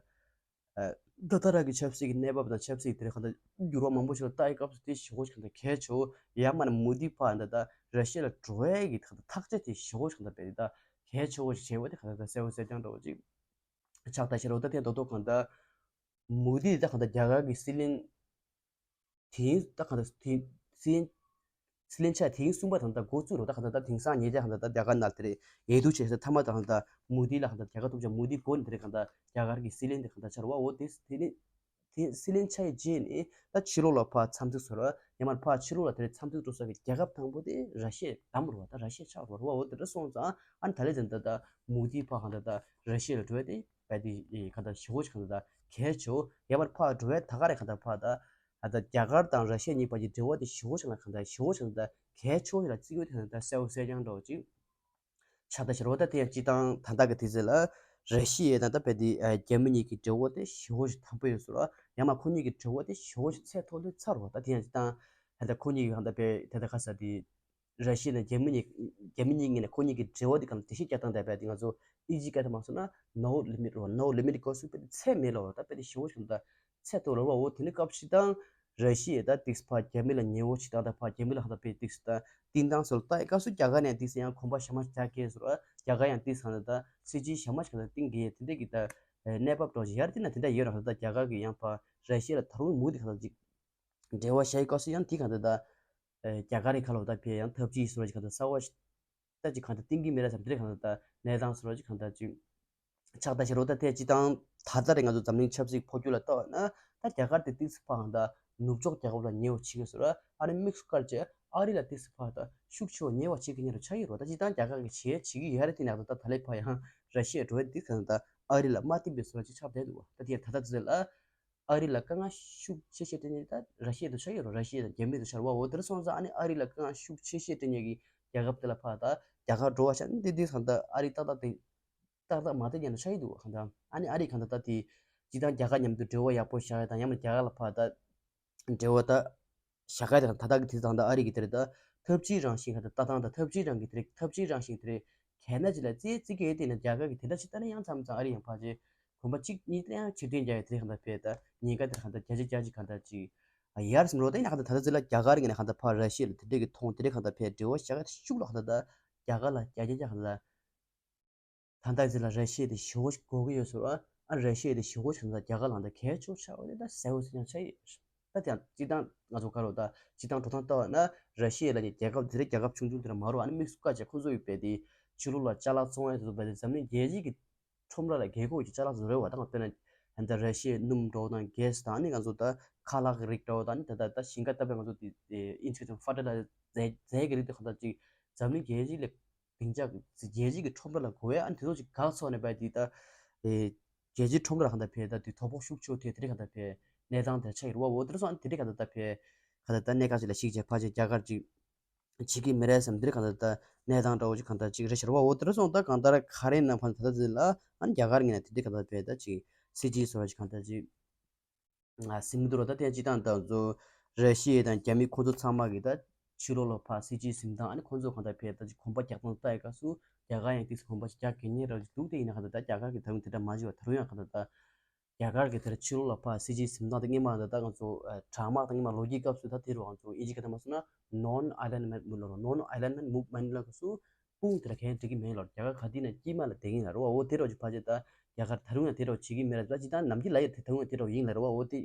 ཨ་ད་ལྟ་རང་གི་ཆབ་སྲིད་ཀྱི་གནས་བབ་དང་ཆབ་སྲིད་དེར་གང་ལྟར་འགྱུར་བ་མང་པོ་ཞིག་ལ་ལྟ་ཡི་སྐབས་སུ་དེ་ཞེ་པོ་ཅིག་གང་ལྟར་གལ་ཆེ་བ། ཡང་མིན་མོ་དི་ཕར་ད་ལྟ་ར་ཤི་ཡ་ལ་འགྲོ་ཡ་གི་ད་ལྟ་ཐག་གཅོད་དེ་ཞེ་པོ་ཅིག་གང་ལྟར་དཔེ་དེ་ད་གལ་ཆེ་བོ་ཞིག་བྱས་པ་དེ་གང་ལྟར་གསལ་པོ་གསལ་རྐྱང་འདྲ་བོ་ཅིག་ཆགས་ད་ཤེས་རོགས། ད་དེ་ད་དོ་གང་ལྟར་མོ་དི་ད་གང་ལྟར་རྒྱ་གར་གྱི་སྲིད་བློན་དེ་ད་གང་ལྟར་དེ་སྲིད་སྲིད་བློན་ཆགས་དེ་གསུམ་པ་དང་ད་འགོ་བཙུགས་རོགས། ད་གང་ལྟར་ད་དེང་སང་ཉེ་ཆར་གང་ལྟར་ད་རྒྱ་གར་ནང་དེ་རེད་ཡེ་དུ་ཆེ་ས་མཐའ་མ་ད་གང་ལྟར་མོ་དི་ལ་གང་ལྟར་རྒྱ་གར་ཐུབ་ཆ་མོ་དི་འགོ་ནས་དེ་རེད་གང་ལྟར་རྒྱ་གར་གྱི་སྲིད་བློན་དེ་གང་ལྟར་ཆགས་རོགས། འོ་དེ་དེ་ནི་དེ་སྲིད་བློན་ཆགས་ཡི་རྗེས་ནས་ད་ཕྱི་ལོགས་ལ་ཕར་འཚམས་གཟིགས་སོ་ར་ཡང་མིན་ཕར་ཕྱི་ལོགས་ལ་དེ་རེད་འཚམས་གཟིགས་འགྲོ་ས་གི་རྒྱལ་ཁབ་དང་པོ་དེ་ར་ཤི་ཡ་བདམས་རོགས། ད་ར་ཤི་ཡ་ཆགས་རོགས་རོགས། འོ་དེ་འདྲ་སོང་ཙང་ཨ་ནི་ད་ལན་ཙང་ད་ད་མོ་དི་ཕར་གང་ལྟར་ད་ར་ཤི་ཡ་ལ་འགྲོ་ཡ་དེ་བས་དེ་གང་ལྟར་ཞེ་པོ་ཅིག་གང་ལྟར་གལ་ཆེ་བོ། ཡང་མིན་ཕར་འགྲོ་བའི་ད་ག་རེ་གང་ལྟར་ཕར་ད་ཨ་ད་རྒྱ་གར་དང་ར་ཤི་ཡ་གཉིས་བར་གྱི་འབྲེལ་བ་དེ་ཞེ་པོ་ཅིག་ལ་གང་ལྟར་ཞེ་པོ་ཅིག་གང་ལྟར་གལ་ཆེ་བོ་ཞིག་ལ་བརྩི་དགོས་དེ་གང་ལྟར་གསལ་པོ་གསལ་རྐྱང་འདྲ་བོ་ཅིག་ཆགས་ད་ཤེས་རོགས། ད་དེ་ཡང་སྤྱི་བཏང་ད་ལྟ་གི་དུས་ཚོད་ལ་ར་ཤི་ཡ་དང་ད་བལ་དེ་རྒྱ་མི་གཉིས་ཀྱི་འབྲེལ་བ་དེ་ཞེ་པོ་ཞིག་དམ་པོ་ཡོད་ཟེར་རོ། ཡང་མིན་ཁོ་གཉིས་ཀྱི་འབྲེལ་བ་དེ་ཞེ་པོ་ཞིག་ཚད་མཐོ་ལོས་ཚར་རོ། ད་དེ་ཡང་སྤྱི་བཏང་ད་ལྟ་ཁོ་གཉིས་ཀྱི་གང་ལྟར་བལ་དེ་ད་ག་ས་དེ་ར་ཤི་ཡ་དང་རྒྱ་མི་གཉིས་རྒྱ་མི་གཉིས་ངོས་ནས་ཁོ་གཉིས་ཀྱི་འབྲེལ་བ་དེ་གང་ལ་དེ་ཤེས་རྒྱག་སྟངས་དེ་བས་དེ་ང་ཚོ་ཨིན་ཇི་སྐད་དུ་མ་སོང་ན་no limit རོ། no limit སྐབས་སུ་བས་དེ་ཚད་མེད་ལོ། ད་བས་དེ་ཞེ་པོ་ཞིག་ད་ཚད་མཐོ་ལོ་བ། འོ་དེ་ནི་སྐབས་ཤིག་དང་ར་ཤི་ཡ་ད་ཏིག་ཕར་རྒྱ་མི་ལ་ཉེ་བོ་ཞིག་དང་ད་ཕར་རྒྱ་མི་ལ་ཧ་ད་བས་ཏིག་ད་བསྟིན་སྟངས་སོགས་ལ་ལྟ་ཡི་སྐབས་སུ་རྒྱ་གར་ནས་ཏིག་ཡང་གོམ་པ་ཞེ་མ་རྒྱག་གི་ཟེར་བ། རྒྱ་གར་ཡང་ཏིག་ཧ་ད་ད་སྲིད་ཇུས་ཞེ་མ་ཞིག་ད་བསྟིང་གི་དེ་འདྲ་གི་ད་གནས་བབ་འདྲ་ཞིག་ཡར་བསྟིན་ན་དེ་འདྲ་ཡོད་ར། ད་རྒྱ་གར་གི་ཡང་ཕར་ར་ཤི་ཡ་ལ་ད་རུང་མུ་མཐུད་གང་ལྟར་ཅིག་འབྲེལ་བ་བྱས་སྐབས་སུ་ཡང་དེ་གང་ལྟར་ད་རྒྱ་གར་གྱི་ཁ་ལོ་ད་ཕེ་ཡང་ཐབས་ཇུས་སོགས་ཀྱི་གང་ལྟར་གསར་བ་ཞིག་ད་ཅིག་གང་ལྟར་བསྟིང་གི་མེད་ར་བསམ། དེ་གང་ལྟར་ད་གནས་སྟངས་སོགས་ཀྱི་གང་ལྟར་ཅིག་ཆགས་ད་ཤེས་རོགས། ད་དེ་སྤྱི་བཏང་ད་ལྟ་རེ་ང་ཚོ་འཛམ་གླིང་ཆབ་སྲིད་འཕོ་འགྱུར་ལ་ལྟ་བ་ན་ད་རྒྱ་གར་དེ་ཏིག་ཙམ་ཕར་གང་ལྟར་ནུབ་ཕྱོགས་རྒྱལ་ཁབ་ལ་ཉེ་བ་བྱེད་ཀྱི་ཟེར་ར། ཨ་ནི་དམིགས་སུ་བཀར་བྱས་ཨ་རི་ལ་ཏིག་ཙམ་ཕར་ད་ཤུགས་ཆེ་བ་ཉེ་བ་བྱེད་ཀྱི་ཉེ་རུ་ཆགས་ཡོད་རོགས། ད་སྤྱི་བཏང་རྒྱ་གར་གྱི་བྱེད་བྱེད་ཀྱི་ཡོད་རེད། དེ་ནས་ད་ད་ལས་ཕར་ཡང་ར་ཤི་ཡ་འགྲོ་བའི་ཏིག་ཙམ་ད་ཨ་རི་ལ་མ་བསྟིམ་པའི་བཟོ་འདྲ་ཅིག་ཆགས་བསྡད་འདུག་བ། ད་དེ་ད་ལྟ་ཚོད་ལ། ཨ་རི་ལ་དཀའ་ངལ་ཤུགས་ཆེ་ཤོས་སྤྲད་མཁན་ད་ར་ཤི་ཡ་དང་ཆགས་ཡོད་རེད། ར་ཤི་ཡ་དང་རྒྱ་མི་དང་ཆགས་རེད་བ། འོ་དེར་སོང་ཙང་ཨ་ནི་ཨ་རི་ལ་དཀའ་ངལ་ཤུགས་ཆེ་ཤོས་སྤྲད་མཁན་གྱི་རྒྱལ་ཁབ་དེ་ལ་ཕར་ད་རྒྱ་གར་འགྲོ་བ་ཆ་ནི་འདི་འདི་ཚང་ད་ཨ་རི་ཏག་ཏག་དེ་ཏག་ཏག་མ་བསྡད་མཁན་ད་ཆགས་ཡོད་འདུག་ག་ད་ཨ་ནི་ཨ་རི་གང་ད་ད་དེ་སྤྱི་བཏང་རྒྱ་གར་མཉམ་དུ་འབྲེལ་བ་ཡག་པོ་བཞག་ཡ་དང་ཡང་མིན་རྒྱ་གར་ལ་ཕར་ད་འབྲེལ་བ་ད་བཞག་ག་དེ་དང་ད་ལྟ་གི་དེ་དང་ད་ཨ་རི་གི་དེ་རེད། ད་ཐབས་ཇུས་རང་བཞིན་ག་ད་ལྟ་སྟངས་ད་ཐབས་ཇུས་རང་གི་དེ་རེད། ཐབས་ཇུས་རང་བཞིན་དེ་རེད། གལ་ན་ཅི་ལ་རྩིས་རྩིས་ཀྱི་དེ་ན་རྒྱ་གར་གི་དེ་འདྲ་ཞིག་ད་ནི་ཡང་མཚམས་མཚམས་ཨ་རི་ཡང་ཕལ་ཆེར་གོམ་པ་གཅིག་གཉིས་དེ་ཡང་ཕྱིར་འཐེན་རྒྱག་ཡ་དེ་རེད། གང་ད་བས་ད་ཉེན་ཁ་དེ་གང་ད་བརྒྱ་ཆ་བརྒྱ་ཆ་གང་ད་ཅིག་ཡར་སེང་རོགས། ད་ཡིན་ན་གང་ད་ད་ལྟ་ཚོད་ལ་རྒྱ་གར་གི་ནས་གང་ད་ཕར་ར་ཤི་ཡ་ལ་དེ་འདྲས་གི་མཐོང་དེ་རེད། གང་ད་བས་འབྲེལ་བ་བཞག་ཡ་དེ་ཤུགས་ལ་གང་ད་ད་རྒྱ་གར་ལ་བརྒྱ་ཆ་བརྒྱ་གང་ད། ད་ལྟ་ཚོད་ལ་ར་ཤི་ཡ་དེ་ཞེ་པོ་ཞིག་དགོས་ཀྱི་ཡོད་ཟེར་བ། ཨ་ར་ཤི་ཡ་དེ་ཞེ་པོ་ཞིག་ད་རྒྱ་གར་ལ་ད་གལ་ཆེ་བོ་ཆགས་པ་དེ་ད་གསལ་པོ་ཞིག་ཀྱང་ཆགས་ཡོད། ད་དེ་ཡང་སྤྱི་བཏང་ང་ཚོ་ག་རེ་ད་སྤྱི་བཏང་འགྲོ་སྟངས་ལྟ་བ་ན་ར་ཤི་ཡ་ལ་ནི་རྒྱལ་ཁབ་དེ་རིང་རྒྱལ་ཁབ་ཆུང་ཆུང་དེ་འདྲ་མ་རེད་བ། ཨ་ནི་དམིགས་སུ་བཀར་བྱས་ཁོ་ཚོ་ཡོད་པས་དེ་ཕྱི་ལོགས་ལ་ཅ་ལག་བཙོང་ཡ་དེ་ཚོ་བས་དེ་འཛམ་གླིང་རྒྱལ་སྤྱི་གི་ཁྲོམ་ར་ལ་རྒྱལ་ཁབ་ཀྱི་ཅ་ལག་ཚོ་རེད་བ། ད་ང་དཔེར་ན་ད་ལྟ་ར་ཤི་ཡའི་སྣུམ་འདྲ་བོ་དང་གྷེ་སི་དང་ཨ་ནི་ང་ཚོ་ད་ཁ་ལག་གི་རིགས་འདྲ་བོ་དང་ཨ་ནི་ད་ལྟ་ད་ཞིང་ཁ་བཏབ་པའི་ང་ཚོ་དེ་ཨིན་ཇི་སྐད་དུ་ཕར་ཊི་ལའི་ཛར་རྫས་ཀྱི་རིགས་དེ་གང་ལྟར་ཅིག་འཛམ་གླིང་རྒྱལ་སྤྱི་ལ་བདེ་འཇགས་རྒྱལ་སྤྱི་གི་ཁྲོམ་ར་ལ་དགོས་ཡ། ཨ་ནི་དེ་ཚོ་ཅིག་འགག་སོང་ནས་བས་དེ་ད་ཨེ་རྒྱལ་སྤྱིའི་ཁྲོམ་ར་གང་ལྟར་བས་ད་དེ་དོ་ཕོག་ཤུགས་ཆེ་བོ་ཐེབས། དེ་རིགས་གང་ལྟར་བས་གནས་སྟངས་དེ་ཆགས་ཡོད་རེད་བ། འོ་དེ་འདྲ་སོང་ཨ་ནི་དེ་རིགས་གང་ལྟར་ད་བས་གང་ལྟར་ད་གནད་འགག་ཅིག་ལ་གཞིགས་བྱས་ཕལ་ཆེར་རྒྱ་གར་ཅིག་བྱེད་ཀྱི་མི་རེད་བསམ། འདིར་གང་ལྟར་ད་གནས་སྟངས་འདྲ་བོ་ཅིག་གང་ལྟར་ཅིག་རེད་ཤག་རེད་བ། འོ་དེ་འདྲ་སོང་ད་གང་ལྟར་ག་རེ་ན་ཕན་ད་ལྟ་དེ་ལ་ཨ་ནི་རྒྱ་གར་ངོས་ནས་དེ་འདྲའི་གང་ལྟར་བས་ད་ཅིག་སྲིད་ཇུས་བཟོ་བ་ཅིག་གང་ལྟར་ཅིག་ཟིན་མི་འདུག་ར། ད་དེ་སྤྱི་བཏང་ད་ཚོ་ར་ཤི་ཡ་དང་རྒྱ་མི་ཁོང་ཚོ་ཚང་མ་གི་ད་ཕྱི་ལོགས་ལ་ཕར་སྲིད་ཇུས་ཟིན་སྟངས། ཨ་ནི་ཁོང་ཚོ་གང་ལྟར་བས་ད་ཅིག་གོམ་པ་རྒྱག་སྟངས་ལྟ་ཡི་སྐབས་སུ་རྒྱ་གར་ཡང་ཏིག་ཙམ་གོམ་པ་ཅིག་རྒྱག་གི་ཉེ་ར་ཅིག་འདུག་དེ་ཡིན་ན་གང་ལྟར་ད་རྒྱ་གར་གི་ད་རུང་དེ་འདྲ་མ་བྱས་བ། ད་རུང་ཡང་གང་ལྟར་ད། རྒྱ་གར་གྱི་དེར་ཕྱི་ལོགས་ལ་ཕར་སྲིད་ཇུས་ཟིན་སྟངས་དེ་སྔོན་མ་འདི་ད་ང་ཚོ་ཨ་དྲག་དམག་དང་སྔོན་མ་ལོ་རྒྱུས་སྐབས་སུ་ད་དེ་རུ་ང་ཚོ་ཨིན་ཇི་སྐད་ཐ་མ་སོང་ན་non alignment movement ལ་non alignment movement ལ་སུ་དཔུང་དེ་ལ་གས་འགྲིག་གི་མེད་ལ། རྒྱ་གར་ག་དུས་ན་དཀྱིལ་མ་ལ་བསྡད་ཀྱི་ཡིན་ལ་རུ་བ། འོ་དེ་རུ་ཅིག་ཕལ་ཆེར་ད་རྒྱ་གར་ད་རུང་ཡང་དེ་རུ་བྱེད་ཀྱི་མེད་ར། ད་ཅི་ད་ནམ་རྒྱུན་ལ་ཡ་དེ་ད་རུང་ཡང་དེ་རུ་ཡིན་ལ་རུ་བ། འོ་དེ་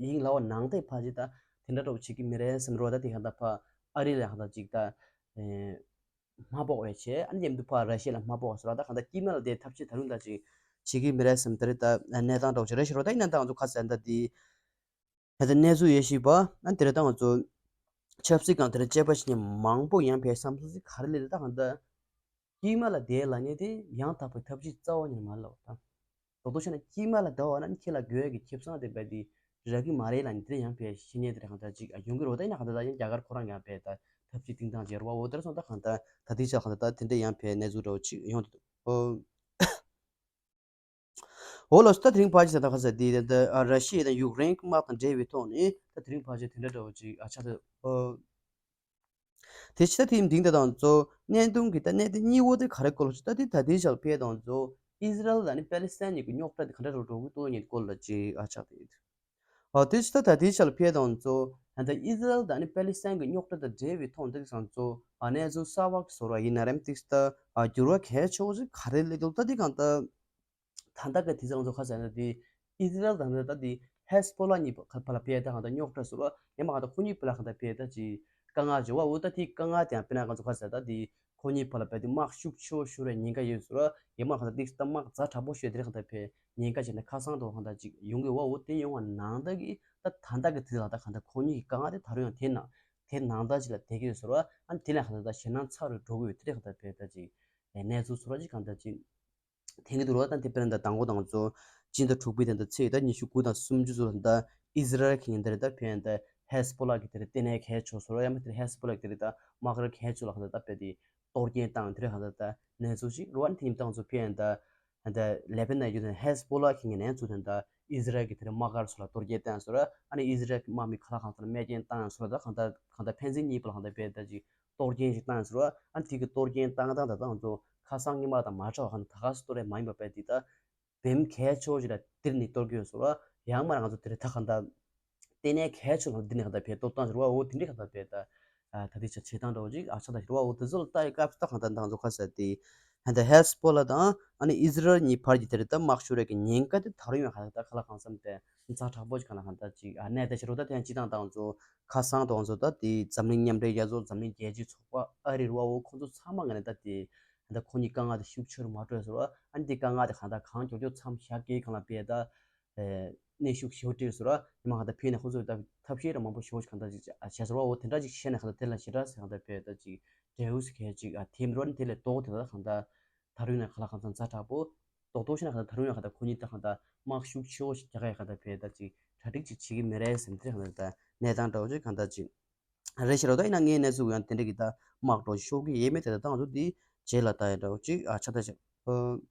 ཡིན་ལ་བ་ནང་དེ་ཕལ་ཆེར་ད་དེ་འདྲ་འདྲ་བོ་བྱེད་ཀྱི་མི་རེད་བསམ་རོ། ད་དེ་གང་ལྟར་ཕ་ཨ་རི་ལ་གང་ལྟར་ཅིག་ད་ཨེ་མ་ཕོག་བས་བྱས། ཨ་ནི་མཉམ་དུ་ཕ་ར་ཤི་ཡ་ལ་མ་ཕོག་བ་སོ་ར། ད་གང་ལྟར་དཀྱིལ་མ་ལ་དེ་ཐབས་ཤེས་ད་རུང་ད་ཅིག་བྱེད་ཀྱི་མི་རེད་བསམ། ད་རེད་ད་གནས་སྟངས་འདྲ་བོ་ཅིག་རེད་ཤི་རོ། ད་ཡིན་ན་ད་ང་ཚོ་ཁ་སང་ད་དེ་ད་ལྟ་གནས་ཚུལ་ཡོད་ཤི་བ། ཨ་ནི་དེ་རེད་ད་ང་ཚོ་ཆབ་སྲིད་སྒང་དེ་རེད་དཔྱད་པ་བྱེད་མཁན་མང་པོ་ཡང་བས་བསམ་ཚུལ་ཅིག་ག་རེ་ལས་ད་གང་ལྟར། དཀྱིལ་མ་ལ་བསྡད་ལབ་མཁན་དེ་ཡང་དག་པའི་ཐབས་ཤེས་རྩ་བ་ཉིད་མ་ལབ་དང་། རྡོག་རྡོག་བྱས་ན་དཀྱིལ་མ་ལ་བསྡད་པ་ན་ཁྱེད་ལ་དགོས་ཡག་གི་ཁེ་བཟང་དེ་རྦད་དེ་རག་གི་མ་རེད་ལབ་མཁན་དེ་ཡང་བས་ཤེས་མཁན་དེ་རེད། གང་ལྟར་ཅིག་ཨ་ཡོང་གི་རེད། ད་ཡིན་ན་གང་ལྟར་ད་ཡང་རྒྱ་གར་ཁོ་རང་ཡང་བས་ད་ཐབས་ཤེས་བཏིང་སྟངས་ཅིག་རེད་བ། འོ་དེར་སོང་ད་གང་ལྟར་ད་ལྟའི་ཆ་གང་ལྟར་ད་དེ་འདྲ་ཡང་བས་གནས་ཚུལ་འདྲ་བོ་ཅིག་ཡོང་འདུག་ཨོ། འོ་ལགས་སོ། ད་དེ་རིང་ཕལ་ཆེར་ད་ཁ་ས་དེ་ད་ཨ་ར་ཤི་ཡ་དང་ཡུཀ་རེན་གྱི་དམག་དང་འབྲེལ་བའི་ཐོག་ནས་ད་དེ་རིང་ཕལ་ཆེར་དེ་འདྲ་འདྲ་བོ་ཅིག་ཨ་ཆགས་འདུག་ཨོ། དེ་ཕྱི་ད་དེའི་མདུན་དེ་དང་གཙོ་གནད་དོན་གྱི་ད་གནད་དོན་གཉིས་པོ་དེ་ག་རེ་སྐོར་ལ་ཅིག་ད་དེ་ད་ལྟའི་ཆར་ཕལ་དང་གཙོ་ཨི་ཟི་རལ་དང་ནི་པེ་ལི་སི་ཐན་གཉིས་ཀྱི་རྙོག་དྲ་དེ་ག་འདྲ་རུ་འགྲོ་གི་འདུག་ཉིད་སྐོར་ལ་ཅིག་ཨ་ཆགས་དེ། ཨོ་དེ་ཕྱི་ད་ད་ལྟའི་ཆར་ཕལ་དང་གཙོ་ད་ལྟ་ཨི་ཟི་རལ་དང་ནི་པེ་ལི་སི་ཐན་གྱི་རྙོག་དྲ་དང་འབྲེལ་བའི་ཐོག་འདི་དང་གཙོ་ཨ་གནས་ཚུལ་གསར་བ་བཟོ་ར་ཡིན་ན་རེམ་ཏིག་ད་ཨ་འགྱུར་བ་གལ་ཆེ་བོ་ཅིག་ག་རེ་སླེབས་འདུག་ད་དེ་གང་ལྟར། ད་ལྟ་གི་དེ་ཚོ་ང་ཚོ་ཁ་ཟེར་ན་དེ་ཨི་ཟི་རལ་དང་ད་ལྟ་དེ་ཧེ་སི་བྷོ་ལ་གཉིས་བར་ལ་ཕལ་ད་གང་ལྟར་རྙོག་དྲ་བཟོ་ར་ཡང་མ་གང་ལྟར་ཁོ་གཉིས་བར་ལ་གང་ལྟར་ཕལ་ད་ཅིག་དཀའ་ངལ་བྱུང་བ། འོ་ད་དེ་དཀའ་ངལ་དེ་ཡང་དཔེར་ན་ང་ཚོ་ཁ་ཟེར་ད་དེ་ཁོ་གཉིས་བར་ལ་ཕལ་དེ་དམག་ཤུགས་ཆེ་བོ་ཤོར་བའི་ཉེན་ཁ་ཡོད་བཟོ་ར་ཡང་མ་གང་ལྟར་དེ་ད་དམག་ཛ་དྲག་པོ་ཤོར་དེ་རེད་གང་ལྟར་ཕལ་ཉེན་ཁ་བྱས་ནས་ཁ་སང་དུ་གང་ལྟར་ཅིག་ཡོང་གི་བ། འོ་དེ་ཡོང་བ་ནང་ལྟར་གི་ད་ད་ལྟ་གི་དེ་ལ་ད་གང་ལྟར་ཁོ་གཉིས་ཀྱི་དཀའ་ངལ་དེ་ད་རུང་ཡང་དེ་ནང་དེ་ནང་ལྟར་ཅིག་ལ་བསྡད་ཀྱི་ཡོད་བཟོ་ར། ཨ་ནི་དེ་ལ་གང་ལྟར་ད་ཞེད་སྣང་ཚ་རུ་འགྲོ་གི་ཡོད་དེ་རེད་གང་ལྟར་ཕལ་ད་ཅིག་གནས་ཚུལ་བཟོ་ར་ཅིག་གང་ལྟར་ཅིག་འཐེན་གྱི་འདུག་ལ། ད་དེ་དཔེར་ན་ད་དང་པོ་དང་གཙོ་སྤྱི་ཟླ་དྲུག་པའི་དེ་ད་ཚེས་ད་ཉི་ཤུ་དགུ་དང་སུམ་ཅུ་ཚོ་ད་ཨི་ཟི་རལ་གྱི་ཉིན་དེར་ད་ཕན་ད་ཧེ་སི་བྷོ་ལ་གི་དེར་ལྟེ་གནས་གལ་ཆེ་བཟོ་ར་ཡང་མ་དེར་ཧེ་སི་བྷོ་ལ་གི་དེར་ད་དམག་སྒར་གལ་ཆེ་ལ་གང་ལྟར་ད་དཔེ་དེ་གཏོར་སྐྱོན་བཏང་དེར་གང་ལྟར་ད་གནས་ཚུལ་ཞིག་རུ་ཨ་ནི་དེ་ཉིན་དང་གཙོ་ཕན་ད་ད་ལེ་པ་ནན་ཡུལ་དང་ཧེ་སི་བྷོ་ལ་གི་ཉིན་ནས་ཚུལ་དང་ད་ཨི་ཟི་རལ་གི་དེར་དམག་སྒར་ཚོ་ལ་གཏོར་སྐྱོན་བཏང་བཟོ་ར། ཨ་ནི་ཨི་ཟི་རལ་གི་དམག་མི་ཁ་ལག་གང་ཚོ་ལ་རྨས་སྐྱོན་བཏང་བཟོ་ར། ད་གང་ལྟར་གང་ལྟར་ཕན་ཚུན་གཉིས་བར་ལ་གང་ལྟར་ཕན་ད་ཅིག་གཏོར་སྐྱོན་ཞིག་བཏང་ཡོད་ཟེར་བ། ཨ་ནི་དེ་གི་གཏོར་སྐྱོན་བཏང་སྟངས་ད་ལྟ་ང་ཚོ་ཁ་སང་ཉི་མ་དང་མ་འདྲ་བ་གང་ད་ག་སུ་གཏོར་རེད་མ་ཡིན་པ་བས་དེ་ད་བེམ་གལ་ཆེ་བོ་ཞིག་ལ་དེར་ནི་གཏོར་གྱི་ཡོད་ཟེར་བ། ཡང་མ་ར་ང་ཚོ་དེ་རེད་ད་གང་ད་ལྟེ་གནས་གལ་ཆེ་ལ་དེ་ནི་གང་ད་བས་གཏོར་བཏང་ཟེར་བ། འོ་དེ་འདྲའི་གང་ད་བས་ད་ད་དེ་ཆ་བྱེད་སྟངས་འདྲ་བོ་ཅིག་ཨ་ཆ་ད་ཟེར་བ། འོ་དེ་ཚོ་ལ་ལྟ་ཡི་སྐབས་སུ་ད་གང་ད་ད་ང་ཚོ་ཁ་ས་དེ་ད་ཧེ་སི་བྷོ་ལ་དང་ཨ་ནི་ཨི་ཟི་རལ་གཉིས་བར་གྱི་དེ་རེད་ད་དམག་ཤོར་རེད་གི་ཉེན་ཁ་དེ་ད་རུང་ཡང་གང་ད་ཁ་ལག་གང་བསམ་དེ་ཛ་དྲག་པོ་ཅིག་གང་ལ་གང་ད་ཅིག་ཨ་གནས་ད་ཤི་རོ། ད་དེ་ཡང་སྤྱི་བཏང་ད་ང་ཚོ་ཁ་སང་དང་ཚོ་ད་དེ་འཛམ་གླིང་མཉམ་འབྲེལ་རྒྱལ་ཚོགས་འཛམ་གླིང་རྒྱལ་སྤྱིའི་ཚོགས་པ་ཨ་རི་རུ་བ་འོ་ཁོང་ཚོ་ཚང་མ་ངས་ནས་ད་དེ་ད་ཁོ་གཉིས་དཀའ་ངལ་དེ་ཤུགས་ཆེ་རུ་མ་སྤྲོད་ཟེར་བ། ཨ་ནི་དེ་དཀའ་ངལ་དེ་གང་ལྟར་གང་མགྱོགས་མགྱོགས་མཚམས་བཞག་གི་གང་ལ་སྤེལ་ད་གནས་ཤུགས་ཞེ་པོ་སྤྲད་ཟེར་བ། ཉི་མ་གང་ལྟར་ཕེབས་ནས་ཁོང་ཚོས་ད་ཐབས་ཤེས་ར་མང་པོ་ཞེ་པོ་ཞིག་གང་ལྟར་ཅིག་བྱས་ཟེར་བ། འོ་དེ་འདྲ་ཅིག་བཤད་ནས་གང་ལྟར་དེ་ལ་ཞེ་དྲག་ཟེར་གང་ལྟར་སྤེལ་ད་ཅིག་འབྲས་བུ་ཟེར་གལ་ཅིག་ཨ་ཐེམ་རོ་ནི་དེ་ལས་ལྡོག་དེ་ད་གང་ལྟར་ད་རུང་ཡང་གང་ལ་གང་འཚམ་ཛ་དྲག་པོ། རྡོག་རྡོག་ཤི་ན་གང་ལྟར་ད་རུང་ཡང་གང་ལྟར་ཁོ་གཉིས་ད་གང་ལྟར་དམག་ཤུགས་ཆེ་བོ་ཞིག་རྒྱག་ཡ་གང་ལྟར་བས་ད་ཅིག་གྲ་སྒྲིག་ཅིག་བྱེད་ཀྱི་མེད་རེད་ཟེར་ནས་དེ་གང་ལྟར་ད་གནས་སྟངས་འདྲ་བོ་ཅིག་གང་ལྟར་ཅིག་རེད་ཤི་རོ། ད་ཡིན་ན་ངའི་གནས་ཚུལ་ཡང་དེ་འདྲ་གི་ད་དམག་འགྲོ་ཤོག་གི་ཡས་མེད་དེ་ད་ད་ང་ཚོ་འདི་རྗེས་ལ་ད་ཡ་འདྲ་བོ་ཅིག་ཨ་ཆ་ད་ཆ་ཨོ།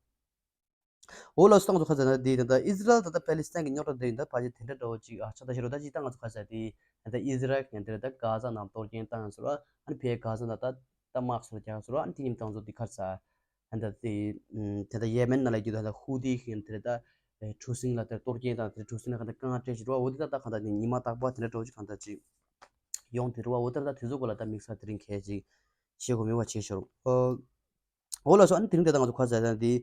འོ་ལགས་སོ། ད་ང་ཚོ་ཁ་ཟེར་ན་འདི་ད་ད་ཨི་ཟི་རལ་ད་ད་པེ་ལི་སི་ཐན་གྱི་རྙོག་དྲ་འདི་ཡིན་ད་ཕལ་ཆེར་དེ་འདྲ་འདྲ་བོ་ཅིག་ཨ་ཆ་ད་ཤི་རོ། ད་ཅིག་ད་ང་ཚོ་ཁ་ཟེར་འདི་ད་ད་ཨི་ཟི་རལ་གྱི་འདི་ད་གྷ་ཟ་ནང་གཏོར་སྐྱོན་བཏང་ཡོད་ཟེར་བ། ཨ་ནི་ཕའི་གྷ་ཟ་ནང་ད་ད་དམག་སོར་རྒྱག་ཟེར་བ། ཨ་ནི་དེ་ཉིན་ད་ང་ཚོ་འདི་ཁ་ཟེར། ད་ལྟ་དེ་ད་ལྟ་ཡེ་མེན་ནང་ལ་ཡོད་ད་ལྟ་ཧུ་ཏི་གི་དེ་ལྟ་གྲུ་གཟིངས་ལ་དེ་གཏོར་སྐྱོན་དང་དེ་གྲུ་གཟིངས་ལ་ག་འདྲ་དཀའ་ངལ་སྤྲད་ཞིག་རོ། འོ་དེ་ད་ལྟ་ག་འདྲ་ཉི་མ་རྟག་པར་དེ་འདྲ་འགྲོ་ཞིག་ག་འདྲ་ཅིག་ཡོང་དེ་རོ། འོ་ད་ལྟ་དེ་ཚོ་སྐོར་ལ་ད་དམིགས་བསལ་དེ་རིང་གལ་ཅིག་བཤད་དགོས་མེད་པ་བྱས་ཤོར། འོ་ལགས་སོ། ཨ་ནི་དེ་རིང་ད་ལྟ་ང་ཚོ་ཁ་ཟེར་ད་འདི་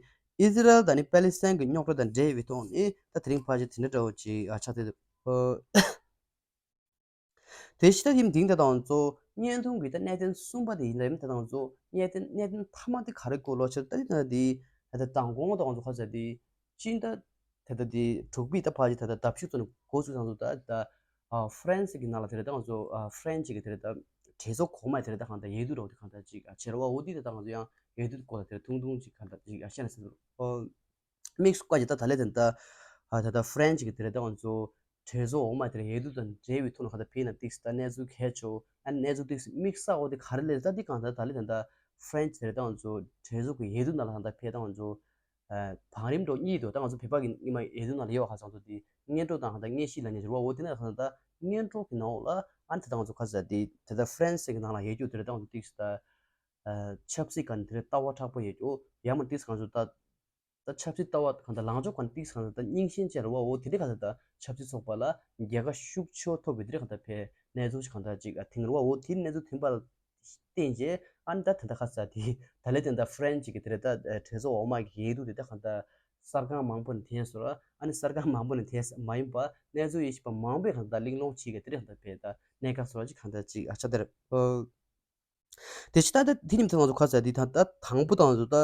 ཨི་ཟི་རལ་དང་ནི་པེ་ལི་སི་ཐན་གྱི་རྙོག་དྲ་དང་འབྲེལ་བའི་ཐོག་ནས་ད་དེ་རིང་ཕལ་ཆེར་དེ་འདྲ་འདྲ་བོ་ཅིག་ཨ་ཆགས་ཏེ་འདུག་དེ་ཕྱི་ད་ཡིན་དེང་ད་དང་གཙོ་བོ་བརྙན་ཐུང་གི་ད་གནད་དོན་གསུམ་པ་དེ་ཡིན་ད་ཡིན་ད་དང་གཙོ་བོ་གནད་དོན་གནད་དོན་མཐའ་མ་དེ་ག་རེ་གོ་ལོ་ཕྱིར་ད་ཡིན་ད་དེ་ད་ད་དང་གོང་ད་དང་གཙོ་ཁ་ཟེར་དེ་ཅིན་ད་ད་ད་དེ་དྲུག་པའི་ད་ཕ་ཅི་ད་ད་ད་ཕྱི་ཚོ་ནས་གོ་ཚུལ་དང་གཙོ་ད་ད་ཨ་ཧྥ་རན་སི་གི་ནང་ལ་དེ་རེད་ད་ང་ཚོ་ཨ་ཧྥ་རན་སི་གི་དེ་རེད་ད་གྲོས་ཚོགས་གོང་མ་དེ་རེད་ད་གང་ད་ཡེ་དུ་རོགས་དེ་གང་ད་ཅིག་ཨ་ཆེ་ར་བ་འོ་དེ་ད་ད་ང་ཚོ་ཡང་ཡེ་དུ་གོ་ད་དེ་རེད་ཐུང་ཐུང་ཅིག་གང་ད་ཅིག་ཨ་ཤེས་ན་ཟེར་ཨོ། དམིགས་སུ་བཀར་གྱི་ད་ད་ལས་དེ་ད་ད་ད་ཧྥ་རན་སི་གི་དེ་རེད་ད་ང་ཚོ་གྲོས་ཚོགས་འོག་མ་དེ་རེད་ཡེ་དུ་དང་འབྲེལ་བའི་ཐོག་ནས་ག་ད་ཕེ་ན་ཏིགས་ད་གནས་ཚུལ་གལ་ཆེ་ཨ་གནས་ཚུལ་ཏིགས་དམིགས་བསལ་འོ་དེ་ག་རེ་ལས་ད་དེ་གང་ད་ད་ལས་དེ་ད་ཧྥ་རན་སི་དེ་རེད་ད་ང་ཚོ་གྲོས་ཚོགས་ཀྱི་ཡེ་དུ་ནང་ལ་ག་ད་ཕེ་ད་ང་ཚོ་བང་རིམ་འགྲོ་གཉིས་འདུག་ད་ང་ཚོ་བོད་པ་གི་སྔོན་མ་ཡེ་དུ་ནང་ལ་ཡོད་པ་ཁ་ཚང་ཚོ་དེ་སྔོན་འགྲོ་དང་ག་ད་དངོས་གཞི་ལ་ཉེ་ཞུ་བ་འོ་དེ་ནས་ག་ད་སྔོན་འགྲོ་གི་ནང་འོག་ལ་ཨ་ནི་ད་ང་ཚོ་ག་ས་དེ་དེ་ད་ཧྥ་རན་སི་གི་ནང་ལ་ཡོད་རྒྱུ་དེ་རེད་ད་ང་ཚོ་ཏིགས་ད་ཆབ་སྲིད་ག་ནས་དེ་རེད་ལྟ་བ་མཁྲེགས་པོ་ཡོད་རྒྱུ་ཡང་མ་ཏིགས་ང་ཚོ་ད། ད་ཆབ་སྲིད་ལྟ་བ་གང་ལྟར་ལངས་ཕྱོགས་གང་ཏིག་གང་ལྟར་ད་རྙིང་ཞེན་ཅན་རེད་བ། འོ་དེ་འདྲ་གང་ལྟར་ད་ཆབ་སྲིད་ཚོགས་པ་ལ་རྒྱལ་ཁ་ཤུགས་ཆེ་བ་ཐོབ་པའི་དེ་འདྲ་གང་ལྟར་ཕའི་གནས་ཚུལ་ཞིག་གང་ལྟར་ཅིག་ཨ་ཐེངས་རེད་བ། འོ་དེའི་གནས་ཚུལ་ཐོན་པ་ལ་བརྟེན་རྗེས་ཨ་ནི་ད་དེ་འདྲ་ཁ་ས་དེ་ད་ལས་དེ་འདྲ་ཧྥ་རན་ཅིག་གི་དེ་རེད་ད་གྲོས་ཚོགས་འོག་མ་གི་འོས་བསྡུ་དེ་ད་གང་ལྟར་གསར་ཁང་མང་པོ་ནས་ཐོན་སོང་ར། ཨ་ནི་གསར་ཁང་མང་པོ་ནས་ཐོན་ས་མ་ཡིན་པ་གནས་ཚུལ་དབྱེ་ཞིབ་པ་མང་པོས་གང་ལྟར་གླེང་སློང་བྱེད་ཀྱི་དེ་རེད་གང་ལྟར་ཕའི་ད་གནད་འགག་སོ་ར་ཅིག་གང་ལྟར་ཅིག་ཨ་ཆ་དེ་རེད། དེ་ཕྱི་ད་ལྟ་དེ་ཉིན་ཐོག་ང་ཚོ་ཁ་ཟས་འདི་ད་ད་དང་པོ་དང་ཚོ་ད་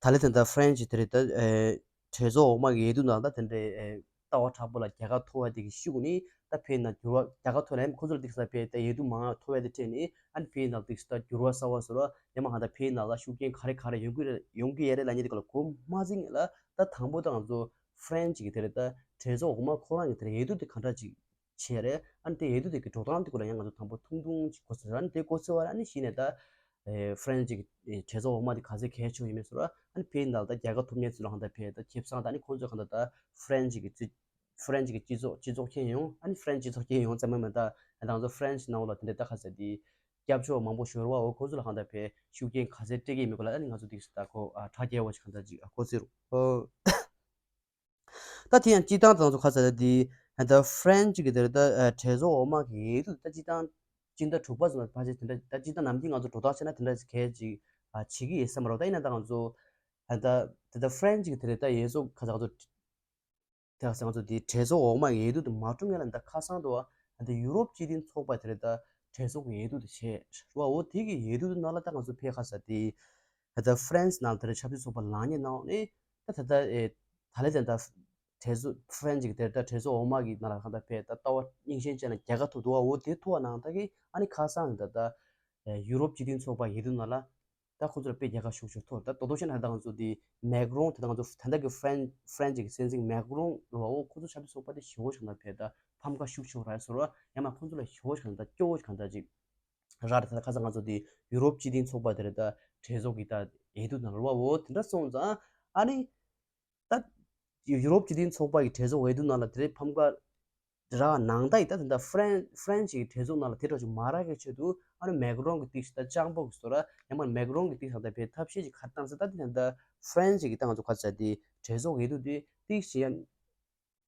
ད་ལེ་དེ་ད་ཧྥ་རན་ཅི་དེ་རེད་ད་ཨེ་གྲོས་ཚོགས་འོག་མ་གི་འོས་བསྡུ་ནང་ད་དེ་འདྲའི་ཨེ་ལྟ་བ་དྲག་པོ་ལ་རྒྱལ་ཁ་ཐོབ་པ་དེ་གི་ཤུགས་ནི་ད་ཕེ་ན་འགྱུར་བ་རྒྱལ་ཁ་ཐོབ་ལ་ཁོ་ཚོ་ལ་ཏིག་ས་ཕེ་ད་འོས་བསྡུ་མང་ཐོབ་པ་དེ་ཕྲད་ནི་ཨ་ནི་ཕེ་ན་ཏིག་ས་འགྱུར་བ་གསར་བ་བཟོ་ར་ཡ་མ་ཧ་ད་ཕེ་ན་ལ་ཤུགས་རྐྱེན་ག་རེ་ག་རེ་ཡོང་གི་རེད་ཡོང་གི་ཡ་རེད་ལ་ཉེ་དེ་ག་ལ་གོ་མ་ཟིན་ལ་ད་དང་པོ་ད་ང་ཚོ་ཧྥ་རན་ཅི་གི་དེ་རེད་ད་གྲོས་ཚོགས་འོག་མ་ཁོ་རང་གི་དེ་རེད་འོས་བསྡུ་དེ་ག་འདྲ་ཅིག་བྱས་རེད། ཨ་ནི་དེ་འོས་བསྡུ་དེ་གི་འགྲོ་སྟངས་དེ་སྐོར་ལ་ཡང་ང་ཚོ་དང་པོ་ཐུང་ཐུང་ཅིག་གོ་ཚོད་ར། ཨ་ནི་དེ་གོ་ཚོད་བ་ར་ཨ་ནི་གཞི་ནས་ད་ཨེ་ཧྥ་རན་ཅི་གི་ཨེ་གྲོས་ཚོགས་འོག་མ་དེ་ག་ཚོད་གལ་ཆེ་བ་ཡིན་མིན་སོགས་ར། ཨ་ནི་ཕེ་ཡིན་ནའང་ད་རྒྱལ་ཁ་ཐོབ་མཁན་ཚོ་ལ་གང་ལྟར་ཕེ་ད་ཁེ་བཟང་ད་ཨ་ནི་ཁོང་ཚོ་གང་ལྟར་ད་ཧྥ་རན་ཅི་གི་སྤྱི་ཧྥ་རན་ཅི་གི་སྤྱི་ཚོགས་སྤྱི་ཚོགས་མཁྱེན་ཡོང་། ཨ་ནི་ཧྥ་རན་ཅི་སྤྱི་ཚོགས་མཁྱེན་ཡོང་ཙམ་མ་མིན་ད་ང་ཚོ་ཧྥ་རན་ཅི་ནང་ལ་དེ་འདྲ་ད་ག་ཚོད་དེ་སྐྱབས་བཅོལ་མང་པོ་ཞོར་བ་འོ་ཁོང་ཚོ་ལ་གང་ལྟར་ཕེ་ཤུགས་རྐྱེན་ག་ཚོད་སྤྲད་ཀྱི་ཡིན་མིན་སྐོར་ལ་ཨ་ནི་ང་ཚོ་དེ་ད་གོ་ཨ་དྲ་རྒྱས་པོ་ཞིག་གང་ལྟར་ཅིག་གོ་ཚོད་རུ། ད་དེ་ཡང་སྤྱི་བཏང་དང་ཚོ་ཁ་ཟེར་དེ་ད་ཧྥ་རན་ཅི་གི་དེར་ད་གྲོས་ཚོགས་འོག་མ་གི་འོས་བསྡུ་ད་སྤྱི་བཏང་སྤྱི་ཟླ་དྲུག་པ་ཙམ་ལ་ཕལ་ཆེར་དེ་འདྲ་ད་སྤྱི་བཏང་ནམ་རྒྱུན་ང་ཚོ་འགྲོ་སྟངས་བྱས་ན་དེ་འདྲ་གལ་ཅིག་བྱེད་ཀྱི་ཡོད་ས་མ་རེད། ད་ཡིན་ན་ད་ང་ཚོ་ད་ད་ཧྥ་རན་ཅི་གི་དེར་ད་འོས་ཚོགས་ཁ་ཟེར་ང་ཚོ་དེ་ང་ཚོ་དེ་གྲོས་ཚོགས་འོག་མ་གི་འོས་བསྡུ་དེ་མ་གྲུབ་སྔོན་ལ་ད་ཁ་སང་དུ་ད་ཡུ་རོབ་སྤྱི་མཐུན་ཚོགས་པ་དེར་ད་གྲོས་ཚོགས་ཀྱི་འོས་བསྡུ་དེ་བྱས་རེད་བ། འོ་དེ་གི་འོས་བསྡུ་ནང་ལ་ད་ང་ཚོ་ཕེ་ཁ་ཟེར་དེ། ད་ཧྥ་རན་སི་ནང་དེར་ཆབ་སྲིད་ཚོགས་པ་ལངས་ཉེ་གནང་ནས་ད་ད་ད་ཨེ་ད་ལེ་ད་ད་གྲོས་ཚོགས་ཧྥ་རན་སི་གི་དེར་ད་གྲོས་ཚོགས་འོག་མ་གི་ནང་ལ་གང་ལྟར་ཕེ་ད་ལྟ་བ་རྙིང་ཞེན་ཅན་ལ་རྒྱལ་ཁ་ཐོབ་འདུག་བ། འོ་དེ་ཐོབ་པ་ནང་ད་གི་ཨ་ནི་ཁ་སང་ད་ད་ཨེ་ཡུ་རོབ་སྤྱི་མཐུན་ཚོགས་པ་ཡི་དུ་ནང་ལ་ད་ཁོ་ཚོར་དཔེ་རྒྱལ་ཁ་ཤུགས་ཆེ་ཐོབ། ད་ད་དོ་ཆེན་ཧ་ད་ང་ཚོ་དེ་མེག་རོང་དེ་ད་ང་ཚོ་ད་ལྟ་གི་ཧྥ་རན་ཧྥ་རན་སི་གི་སྲིད་འཛིན་མེག་རོང་རེད་བ། འོ་ཁོ་ཚོ་ཆབ་སྲིད་ཚོགས་པ་དེ་ཞེ་པོ་ཞིག་གང་ལྟར་ཕེ་ད་ཕམ་ཁ་ཤུགས་ཆེ་ར་སོ་ར་ཡ་མ་ཁོ་ཚོ་ལ་ཞེ་པོ་ཞིག་གང་ལྟར་སྐྱོ་བོ་ཞིག་གང་ལྟར་ཅིག་ར་རེད། ད་ཁ་སང་ང་ཚོ་དེ་ཡུ་རོབ་སྤྱི་མཐུན་ཚོགས་པ་དེ་རེད་ད་གྲོས་ཚོགས་ཀྱི་ད་འོས་བསྡུ་ནང་ལ་བ་འོ་དེ་འདྲ་སོང་ཙང་ཨ་ནི་ད་ཡུ་རོབ་སྤྱི་མཐུན་ཚོགས་པ་གི་གྲོས་ཚོགས་འོས་བསྡུ་ནང་ལ་དེ་རེད་ཕམ་ཁ་ར་ནང་ད་ཡི་ད་དེ་འདྲ་ཧྥ་རན་ཧྥ་རན་ཅིག་གི་གྲོས་ཚོགས་ནང་ལ་དེ་འདྲ་ཅིག་མ་རག་གི་ཆེད་དུ་ཨ་ནི་མེག་རོང་གི་ཏིག་ད་ཅང་པོ་གི་སོ་ར་ཡང་མ་མེག་རོང་གི་ཏིག་ད་ད་བའི་ཐབས་ཤེས་ཅིག་ཁ་བཏང་ཟེར། ད་དེ་འདྲ་ཧྥ་རན་ཅིག་གི་ད་ང་ཚོ་ཁ་ཚ་དེ་གྲོས་ཚོགས་འོས་བསྡུ་དེ་ཏིག་ཞིག་ཡང་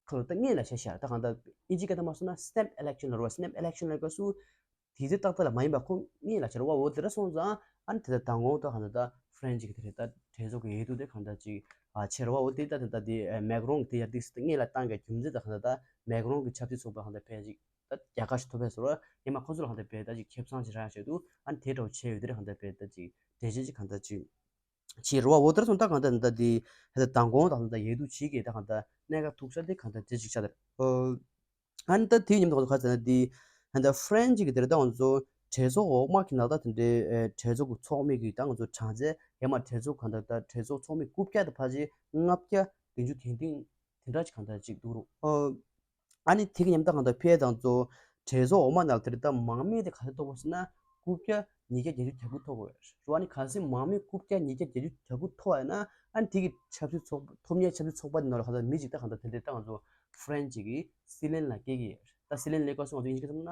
ཁ་ལོ་ད་སྔོན་ལ་བྱས་ཤག་ད་གང་ལྟར་ཨིན་ཇི་སྐད་ཐ་མ་སོང་ན་སི་ནེབ་ཨི་ལེག་ཤན་ལ་རོ། སི་ནེབ་ཨི་ལེག་ཤན་ལ་སྐབས་སུ་དེ་ཚེ་ཏག་ཏག་ལ་མ་ཡིན་པ་ཁོ་སྔོན་ལ་བྱས་རོ་བ། འོ་དེ་འདྲ་སོང་ཙང་ཨ་ནི་དེ་ལྟར་མདང་དགོང་ད་གང་ལྟར་ད་ཧྥ་རན་ཅིག་གི་དེ་རེད་ད་གྲོས་ཚོགས་ཀྱི་འོས་བསྡུ་དེ་གང་ལྟར་ཅིག་ཨ་བྱས་རོ་བ། འོ་དེ་ད་དེ་ལྟར་དེ་མེག་རོང་གི་དེ་ཡར་ཏིག་སི་སྔོན་ལ་བཏང་གི་རྒྱུ་མཚན་ད་གང་ལྟར་ད་མེག་རོང་གི་ཆབ་སྲིད་ཚོགས་པ་གང་ལྟར་ཕལ་ཅིག་ད་རྒྱལ་ཁ་ཞིག་ཐོབ་པས་ཟེར་བ་ཡིན་མ་ཁོ་ཚོ་ལ་གང་ལྟར་ཕལ་ད་ཅིག་ཁེ་བཟང་ཅིག་རག་ཆེད་དུ་ཨ་ནི་དེ་འདྲ་བོ་བྱས་ཡོད་དེ་རེད། གང་ལྟར་ཕལ་ད་ཅིག་འགྲེལ་བཤད་ཅིག་གང་ལྟར་ཅིག་ཕྱིར་རོ་བ། འོ་དེར་སོང་ད་གང་ལྟར་ད་དེ་ད་མདང་དགོང་ད་གང་ལྟར་འོས་བསྡུ་བྱེད་ཀྱི་ད་གང་ལྟར་གནད་འགག་ཐུག་ས་དེ་གང་ལྟར་དེ་ཅིག་ཆགས་དེར། ཨ་ནི་ད་དེའི་ཉིན་ཐོག་ཁ་ཚ་ན་དེ་ད་ཧྥ་རན་ཅིག་གི་དེར་ད་ང་ཚོ་གྲོས་ཚོགས་འོག་མ་གི་ནང་ད་དེ་འདྲའི་གྲོས་ཚོགས་ཀྱི་ཚོགས་མི་གི་ད་ང་ཚོ་གྲངས་ཚད་ཡང་མ་གྲོས་ཚོགས་གང་ལྟར་ད་གྲོས་ཚོགས་ཚོགས་མི་རྐུབ་བཀྱག་དང་ཕལ་ཆེར་ལྔ་བརྒྱ་བདུན་ཅུ་དོན་བདུན་དེ་འདྲ་ཅིག་གང་ལྟར་ཅིག་འདུག་རུང་། ཨ་ནི་དེ་གི་མཉམ་དུ་གང་ལྟར་ཕལ་དང་ཚོ་གྲོས་ཚོགས་འོག་མ་ནང་དེར་ད་མང་མོས་དེ་ག་ཚོད་ཐོབ་པ་ཟེར་ན་རྐུབ་བཀྱག་ཉིས་བརྒྱ་བརྒྱད་ཅུ་གྱ་དགུ་ཐོབ་དགོས་རེད་བ། ཨ་ནི་གལ་སྲིད་མང་མོས་རྐུབ་བཀྱག་ཉིས་བརྒྱ་བརྒྱད་ཅུ་གྱ་དགུ་ཐོབ་པ་ཡིན་ན་ཨ་ནི་དེ་གི་ཆབ་སྲིད་ཚོགས་ཐོབ་མཁན་ཆབ་སྲིད་ཚོགས་པ་དེ་ནང་ལ་གང་ལྟར་མི་གཅིག་ད་གང་ལྟར་དེ་འདྲའི་ད་ང་ཚོ་ཧྥ་རན་ཅིག་གི་སྲིད་བློན་ལ་སྐྱེ་གི་ཡོད་རེད། ད་སྲིད་བློན་ལས་ཀ་སོང་ང་ཚོ་དབྱིན་ཇི་སྐད་ཐོག་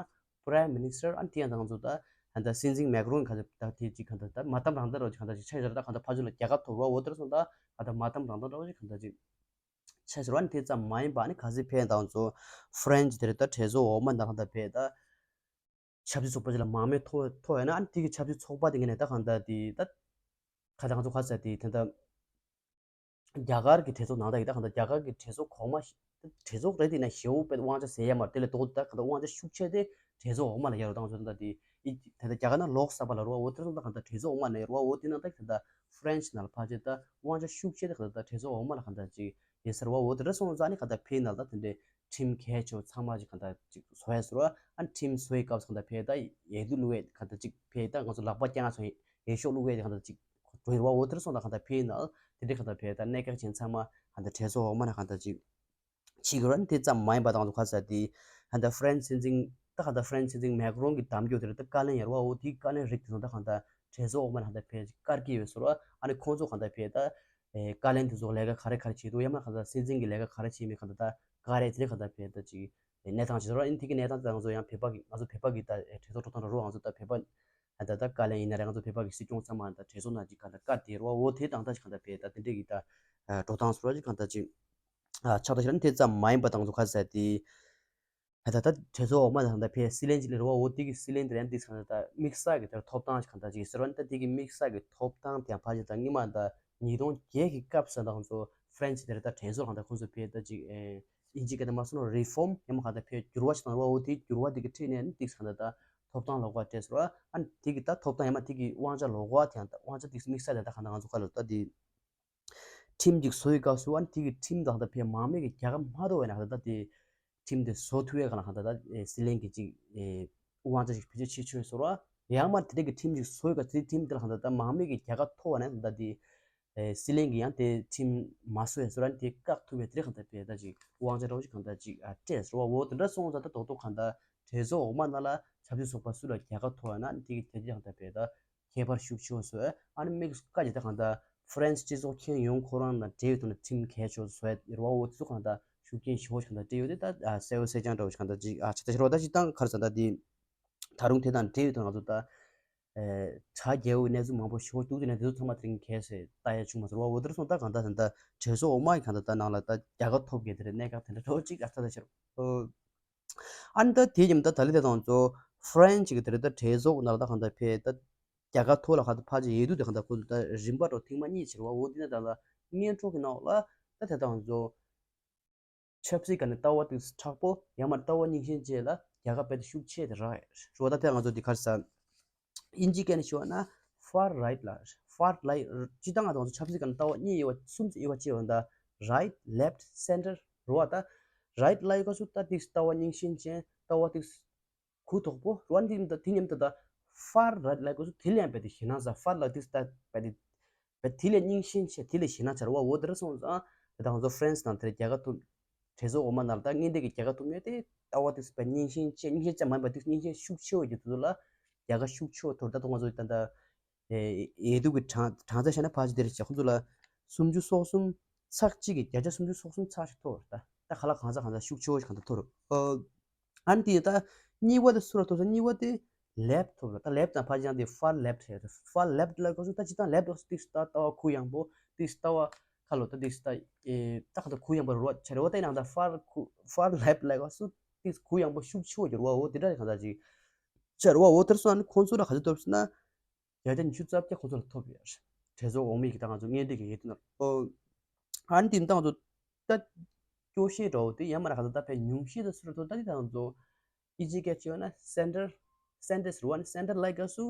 ན་Prime Minister། ཨ་ནི་དེ་ཡང་ད་ང་ཚོ་ད་ད་སྲིད་འཛིན་མེག་རོང་གང་ལྟར་ད་དེ་གཅིག་གང་ལྟར་ད་མ་བསྡམས་རང་བསྡམས་རོགས་ཅིག་གང་ལྟར་ཅིག་ཆ་བཞག་ད་གང་ལྟར་ཕར་ཚུར་ལ་རྒྱལ་ཁ་ཐོབ་རོགས། འོ་དེར་སོང་ད་གང་ལྟར་མ་བསྡམས་རང་བསྡམས་རོགས་ཅིག་གང་ལྟར་ཅིག་ཆ་ཤོར་བ་ནི་དེ་ཙམ་མ་ཡིན་པ་ནི་ག་ཚོད་ཕན་དང་ཚོ་ཧྥ་རན་ཅི་དེ་རེད་ད་གྲོས་ཚོགས་འོག་མ་ནང་ད་ཕན་ད་ཆབ་སྲིད་ཚོགས་པ་ཅིག་ལ་མང་མོས་ཐོབ་ཐོབ་ཡོད་ན་ཨ་ནི་དེ་གི་ཆབ་སྲིད་ཚོགས་པ་དེ་ངས་ནས་ད་གང་ལྟར་དེ་ད་ག་ད་ང་ཚོ་ག་ཚོད་དེ་དེ་ད་རྒྱ་གར་གི་གྲོས་ཚོགས་ནང་ད་ཡི་ད་གང་ལྟར་རྒྱ་གར་གི་གྲོས་ཚོགས་གོང་མ་གྲོས་ཚོགས་རེད་དེ་ན་ཞེ་པོ་དཔེ་དབང་ཆ་ཟེར་ཡ་མ་རེད། དེ་ལས་ལྡོག་ད་གང་ལྟར་དབང་ཆ་ཤུགས་ཆེ་དེ་གྲོས་ཚོགས་འོག་མ་ལ་ཡ་རོ་ད་ང་ཚོ་ད་དེ་ཨི་དེ་ད་རྒྱ་གར་ན་ལོག་ས་པ་ལ་རོ་འོ་དེ་ཚོ་ད་གང་ལྟར་གྲོས་ཚོགས་འོག་མ་ལ་ཡ་རོ་འོ་དེ་ན་ད་གང་ལྟར་ཧྥ་རན་ཅི་ནང་ལ་ཕལ་ཆེར་ད་དབང་ཆ་ཤུགས་ཆེ་དེ་གང་ལྟར་གྲོས་ཚོགས་འོག་མ་ལ་གང་ལྟར་ཅིག་ཡོད་ས་རེད་བ། འོ་དེ་འདྲ་སོང་ཙང་ནི་གང་ལྟར་ཕེ་ནང་ལ་དེ་འདྲའི་ཁྲིམས་གལ་ཆེ་བ་ཚང་མ་ཅིག་གང་ལྟར་ཅིག་བཟོ་ཡ་ཟེར་བ། ཨ་ནི་ཁྲིམས་བཟོ་ཡའི་སྐབས་སུ་གང་ལྟར་ཕེ་ད་འོས་བསྡུ་བླུག་ཡས་གང་ལྟར་ཅིག་ཕེ་ད་ང་ཚོ་ལག་པ་བརྐྱངས་སོང་འོས་ཤོག་བླུག་ཡས་དེ་གང་ལྟར་ཅིག་འགྲོ་ཡི་རེད་བ། འོ་དེ་འདྲ་སོང་ཙང་གང་ལྟར་ཕེ་ནང་དེ་འདྲའི་གང་ལྟར་ཕེ་ད་གནད་འགག་ཅན་ཚང་མ་གང་ལྟར་གྲོས་ཚོགས་འོག་མ་ན་གང་ལྟར་ཅིག་བྱེད་དགོས་ར། ཨ་ནི་དེ་ཙམ་མ་ཡིན་པ་དང་ང་ཚོ་ག་ཚོད་དེ་གང་ལྟར་ཧྥ་རན་སྲིད་འཛིན་ད་གང་ལྟར་ཧྥ་རན་སྲིད་འཛིན་མེག་རོང་གི་གདམ་རྒྱུ་དེ་རེད་ད་བཀའ་ལན་ཡོད་རེད་བ། འོ་དེའི་བཀའ་ལན་རིགས་དེ་ཚོ་ད་གང་ལྟར་གྲོས་ཚོགས་འོག་མ་ན་གང་ལྟར་ཕེ་བཀར་གྱི་ཡོད་ཟེར་བ། ཨ་ནི་ཁོང་ཚོ་གང་ལྟར་ཕེ་ད་ཨེ་བཀའ་ལན་དེ་ཚོ་ལས་ཀ་ག་རེ་ག་རེ་བྱེད་འདུག་ཡང་མ་གང་ལྟར་སྲིད་འཛིན་གྱི་ལས་ཀ་ག་རེ་བྱེད་མིན་གང་ལྟར་ད་བཀའ་རེ་དེ་རེད་གང་ལྟར་ཕེ་ད་ཅིག་གནས་སྟངས་ཅིག་རེད། ཨ་ནི་དེ་གི་གནས་སྟངས་དེ་ང་ཚོ་ཡང་བོད་པ་གི་ང་ཚོ་བོད་པ་གི་ད་གྲོས་ཚོགས་འགྲོ་སྟངས་ར་རོ་ང་ཚོ་ད་བོད་པ་ ད་ད་བཀའ་ལན་ཡིན་ན་རེད། ང་ཚོ་བོད་པ་གི་སྲིད་སྐྱོང་ཚང་མ་ད་གྲོས་ཚོགས་ནང་ཅིག་གང་ལྟར་བཀའ་དེ་རེད་བ། འོ་དེ་དང་ད་ཅིག་གང་ལྟར་བས་ད་དེ་འདྲས་ཀྱི་ད་འགྲོ་སྟངས་སོགས་ཅིག་གང་ལྟར་ཅིག་ཆགས་ད་ཤི་ར་ནི་དེ་ཙམ་མ་ཡིན་པ་དང་ཚོ་ཁ་ཟེར་དེ། ད་ད་ད་གྲོས་ཚོགས་འོག་མ་དང་ད་ཕའི་སྲིད་བློན་ཅིག་ལ་རེད་བ། འོ་དེ་གི་སྲིད་བློན་དེ་རེད། དེ་ཚང་ད་དམིགས་བསལ་གྱི་དེར་ཐོབ་ཐང་ཞིག་གང་ད་ཅིག་ཟེར་བ་ནི་ད་དེ་གི་དམིགས་བསལ་གྱི་ཐོབ་ཐང་དེ་ཕ་ཅིག་ད་སྔོན་མ་ད་ཉིས་སྟོང་བརྒྱད་ཀྱི་སྐབས་སུ་ད་ཁོང་ཚོ་ཧྥ་རན་སི་དེར་ད་དྲན་གསོ་གང་ད་ཁོང་ཚོ་ཕའི་ད་ཅིག་ཨིན་ཇི་སྐད་ད་མ་སོང་རི་ཧྥོམ་ཡང་མ་གང་ད་ཕའི་འགྱུར་བ་ཞིག་བཏང་རེད་བ། འོ་དེ་འགྱུར་བ་དེ་གི་ཁྲིད་ནས་ནི་དེ་ཚང་ད་ད་ཐོབ་ཐང་ལོག་པ་སྤྲད་ཟེར་བ། ཨ་ནི་དེ་གི་ད་ཐོབ་ཐང་ཡང་མ་དེ་གི་དབང་ཆ་ལོག་པ་དེ་ཡང་ད་དབང་ཆ་དེ་དམིགས་བསལ་དེ་ད་གང་ད་ང་ཚོ་ག་ལ་ད་དེ། ཁྲིམས་ཅིག་བཟོ་ཡི་སྐབས་སུ་ཨ་ནི་དེ་གི་ཁྲིམས་དང་ད་ཕའི་མང་མོས་ཀྱི་རྒྱལ་ཁ་མ་ཐོབ་པའི་ནང་ད་ད་དེ་ཁྲིམས་དེ་བཟོ་ཐུབ་ཡ་ག་ལ་གང་ད་ད་སྲིད་བློན་གྱི་ཅིག་དབང་ཆ་ཞིག་བེད་སྤྱོད་བྱེད་ཆོག་ཟེར་བ། ཡང་མ་དེ་འདྲ་གི་ཁྲིམས་ཅིག་བཟོ་ཡི་སྐབས་དེ་ཁྲིམས་དེ་ལ་གང་ད་ད་མང་མོས་ཀྱི་རྒྱལ་ཁ་ཐོབ་པ་ནས་ད་དེ་སྲིད་བློན་གྱི་ཡང་དེ་ཁྲིམས་མ་བཟོ་ཡ་ཟེར་བ་ནི་དེ་བཀག་ཐུབ་པའི་དེ་རེད། གང་ད་ཕའི་ད་ཅིག་དབང་ཆ་འདྲ་བོ་ཞིག་གང་ད་ཅིག་སྤྲད་ཟེར་བ། འོ་དེ་འདྲ་སོང་ཙང་ད་རྡོག་རྡོག་གང་ད་གྲོས་ཚོགས་འོག་མ་ནང་ལ་ཆབ་སྲིད་ཚོགས་པ་སུ་ལ་རྒྱལ་ཁ་ཐོབ་པ་ན་དེ་གི་དེ་དེ་གང་ད་ཕའི་ད་ཁྱད་པར་ཤུགས་ཆེ་བ་བཟོས། ཨ་ནི་དམིགས་བཀའ་ཇི་ལྟར་གང་ལྟར་ཧྥ་རན་སི་སྤྱི་ཚོགས་ཁྱོན་ཡོངས་ཁོ་རང་དང་འབྲེལ་ཡོད་དུ་ན་ཁྲིམས་གལ་ཆེ་བ་བཟོས་ཡོད་རེད་བ། འོ་དེ་ཚོ་གང་ལྟར་ཤུགས་རྐྱེན་ཞེ་པོ་ཞིག་གང་ལྟར་སྤྲད་ཡོད་དེ་ད་གསལ་བོ་གསལ་རྐྱང་འདྲ་བོ་ཞིག་གང་ལྟར་ཅིག་ཨ་ཆ་ད་ཤེས་རོགས་ད་ཅིག་ཏང་ཁར་ས་ད་དེ་ད་རུང་དེ་དང་འབྲེལ་ཡོད་དུ་ང་ཚོ་ད་དྲ་རྒྱའི་གནས་ཚུལ་མང་པོ་ཞེ་པོ་འདུག་དེ་ནས་དེ་ཚོ་ཚང་མ་དེ་རིང་གལ་སྲིད་ལྟ་ཡ་བྱུང་མ་ཟེར་བ། འོ་དེ་རུ་སོང་ད་གང་ལྟར་ད་ལྟ་གྲོས་ཚོགས་འོག་མ་ཡི་གང་ལྟར་ད་ནང་ལ་ད་རྒྱལ་ཁ་ཐོབ་མཁན་དེ་རེད། གནད་འགག་དེ་འདྲ་འདྲ་བོ་ཅིག་ཨ་ཆ་ད་ཤེས་རོགས། ཨ་ནི་ད་དེ་ཡིན་ད་ད་ལི་དེ་དང་ཚོ་ཧྥ་རན་སི་གི་དེ་རེད་ད་གྲོས་ཚོགས་ནང་ལ་ད་གང་ལྟར་ཕེ་ད་རྒྱལ་ཁ་ཐོག་ལ་གང་ལྟར་ཕལ་ཆེར་ཡེ་དུ་དེ་གང་ལྟར་ཁོ་ཚོ་ད་རིམ་པ་འགྲོ་ཐེངས་མ་གཉིས་ཕྱིར་བ། འོ་དེ་ནས་ད་ལ་སྔོན་འགྲོ་གི་ནང་ལ་ད་དེ་དང་ཚོ་ཆབ་སྲིད་ཀ་ནས་ལྟ་བ་དེ་མཁྲེགས་པོ་ཡང་མ་ལྟ་བ་རྙིང་ཞེན་བཅས་ལ་རྒྱལ་ཁ་དཔེ་དེ་ཤུགས་ཆེ་དེ་རག་ཡོད་རེད་བ། ད་དེ་ང་ཚོ་དེ་གར་ས་ཨིན་ཇི་སྐད་ནས་ཞུ་བ་ན་far right ལ་far right ཅི་ད་ང་ཚོ་ཆབ་སྲིད་ཀ་ནས་ལྟ་བ་གཉིས་ཡོད་པ་གསུམ་ཡོད་པ་ཅི་ཡོད་ད་right left center རེད་བ། ད་right ལ་ཡོད་ཀ་སུ་ད་དེ་ལྟ་བ་རྙིང་ཞེན་ཅན་ལྟ་བ་དེ་གུ་དོག་པོ་རེད་བ། འདི་འདི་དེ་མཉམ་དུ་ད་far right ལ་ཡོད་ཀ་སུ་དེ་ལས་ཡང་དཔེ་དེ་ཞེད་སྣང་ཟ། far ལ་དེ་ད་དཔེ་དེ་དཔེ་དེ་ལས་རྙིང་ཞེན་ཆེ་དེ་ལས་ཞེད་སྣང་ཆེ་རེད་བ། འོ་དེ་འདྲ་སོང་ཙང་དེ་ད་ང་ཚོ་ཧྥ་རན་སི་དང་དེ་རྒྱལ་ཁ་ཐོབ་གྲོས་ཚོགས་འོག་མ་ནང་ལ་ད་ངན་འདས་ཀྱི་རྒྱལ་ཁ་ཐོབ་མཁན་དེ་ལྟ་བ་དེ་དཔེ་རྙིང་ཞེན་ཆེ་རྙིང་ཞེན་ཆེ་མ་ཡིན་པ་དེ་རྙིང་ཞེན་ཤུགས་ཆེ་བ་ཡོད་དུས་ལ་རྒྱལ་ཁ་ཤུགས་ཆེ་བ་ཐོབ། ད་དུང་ང་ཚོ་ད་ད་ཨེ་ཡེ་དུ་གི་གྲངས་གྲངས་ཚད་བཤད་ན་ཕལ་ཆེར་དེ་རེད་བྱས། ཁོ་ཚོ་ལ་སུམ་ཅུ་སོ་གསུམ་ཚེག་གཅིག་གི་བརྒྱ་ཆ་སུམ་ཅུ་སོ་གསུམ་ཚེག་གཅིག་ཐོབ་རེད། ད་ད་ག་ལ་གང་ཚ་གང་ཚ་ཤུགས་ཆེ་བོ་ཞིག་གང་ཚ་ཐོབ་རེད། ཨ་ཨ་ནི་དེ་ད་གཉིས་པ་དེ་སུ་ལ་ཐོབ་ས། གཉིས་པ་དེ་ལེབ་ཐོབ་རེད། ད་ལེབ་དང་ཕལ་ཆེར་དེ་far left རེད། far left ལ་ག་སུ་ད་ཅི་ད་ལེབ་ལ་ག་སུ་ཏིག་ད་ལྟ་བ་ཁུ་ཡངས་པོ་ཏིག་ལྟ་བ་ཁ་ལོ་ད་ཏིག་ད་ཨེ་ད་ག་ད་ཁུ་ཡངས་པོ་རོ་ཆ་རེ་བ། ད་ཡིན་ནང་ད་far ཁུ་far left ལ་ག་སུ་ཏིག་ཁུ་ཡངས་པོ་ཤུགས་ཆེ་བོ་གྱུར་བ། འོ་དེ་འདྲ་གང་ཚ་ཅིག་ཆ་རེ་བ། འོ་དེར་སོང་ཨ་ནི་ཁོང་ཚོ་ལ་ག་ཚོད་ཐོབ་ཟེར་ན། བརྒྱ་ཆ་ཉི་ཤུ་རྩ་བརྒྱད་ཁོ་ཚོ་ལ་ཐོབ་ཡོད་རེད། གྲོས་ཚོགས་འོག་མའི་གི་ད་ང་ཚོ་ངན་འདས་ཀྱི་ཡེ་དུ་ནང་ཨོ། ཨ་ནི་དེ་ད་ང་ཚོ་ད་སྐྱོ་ཤས་འདྲ་བོ་དེ་ཡང་མ་ར་ག་ཚོད་ད་ཕན་ཉུང་ཤས་དུ་སུ་ར་ཐོབ། ད་དེ་ད་ང་ཚོ་ཨི་ཇི་སྐད་ཅེས་ན་སེན་ཏར་སེན་ཏར་རུ་བ་ནི་སེན་ཏར་ལ་ག་སུ་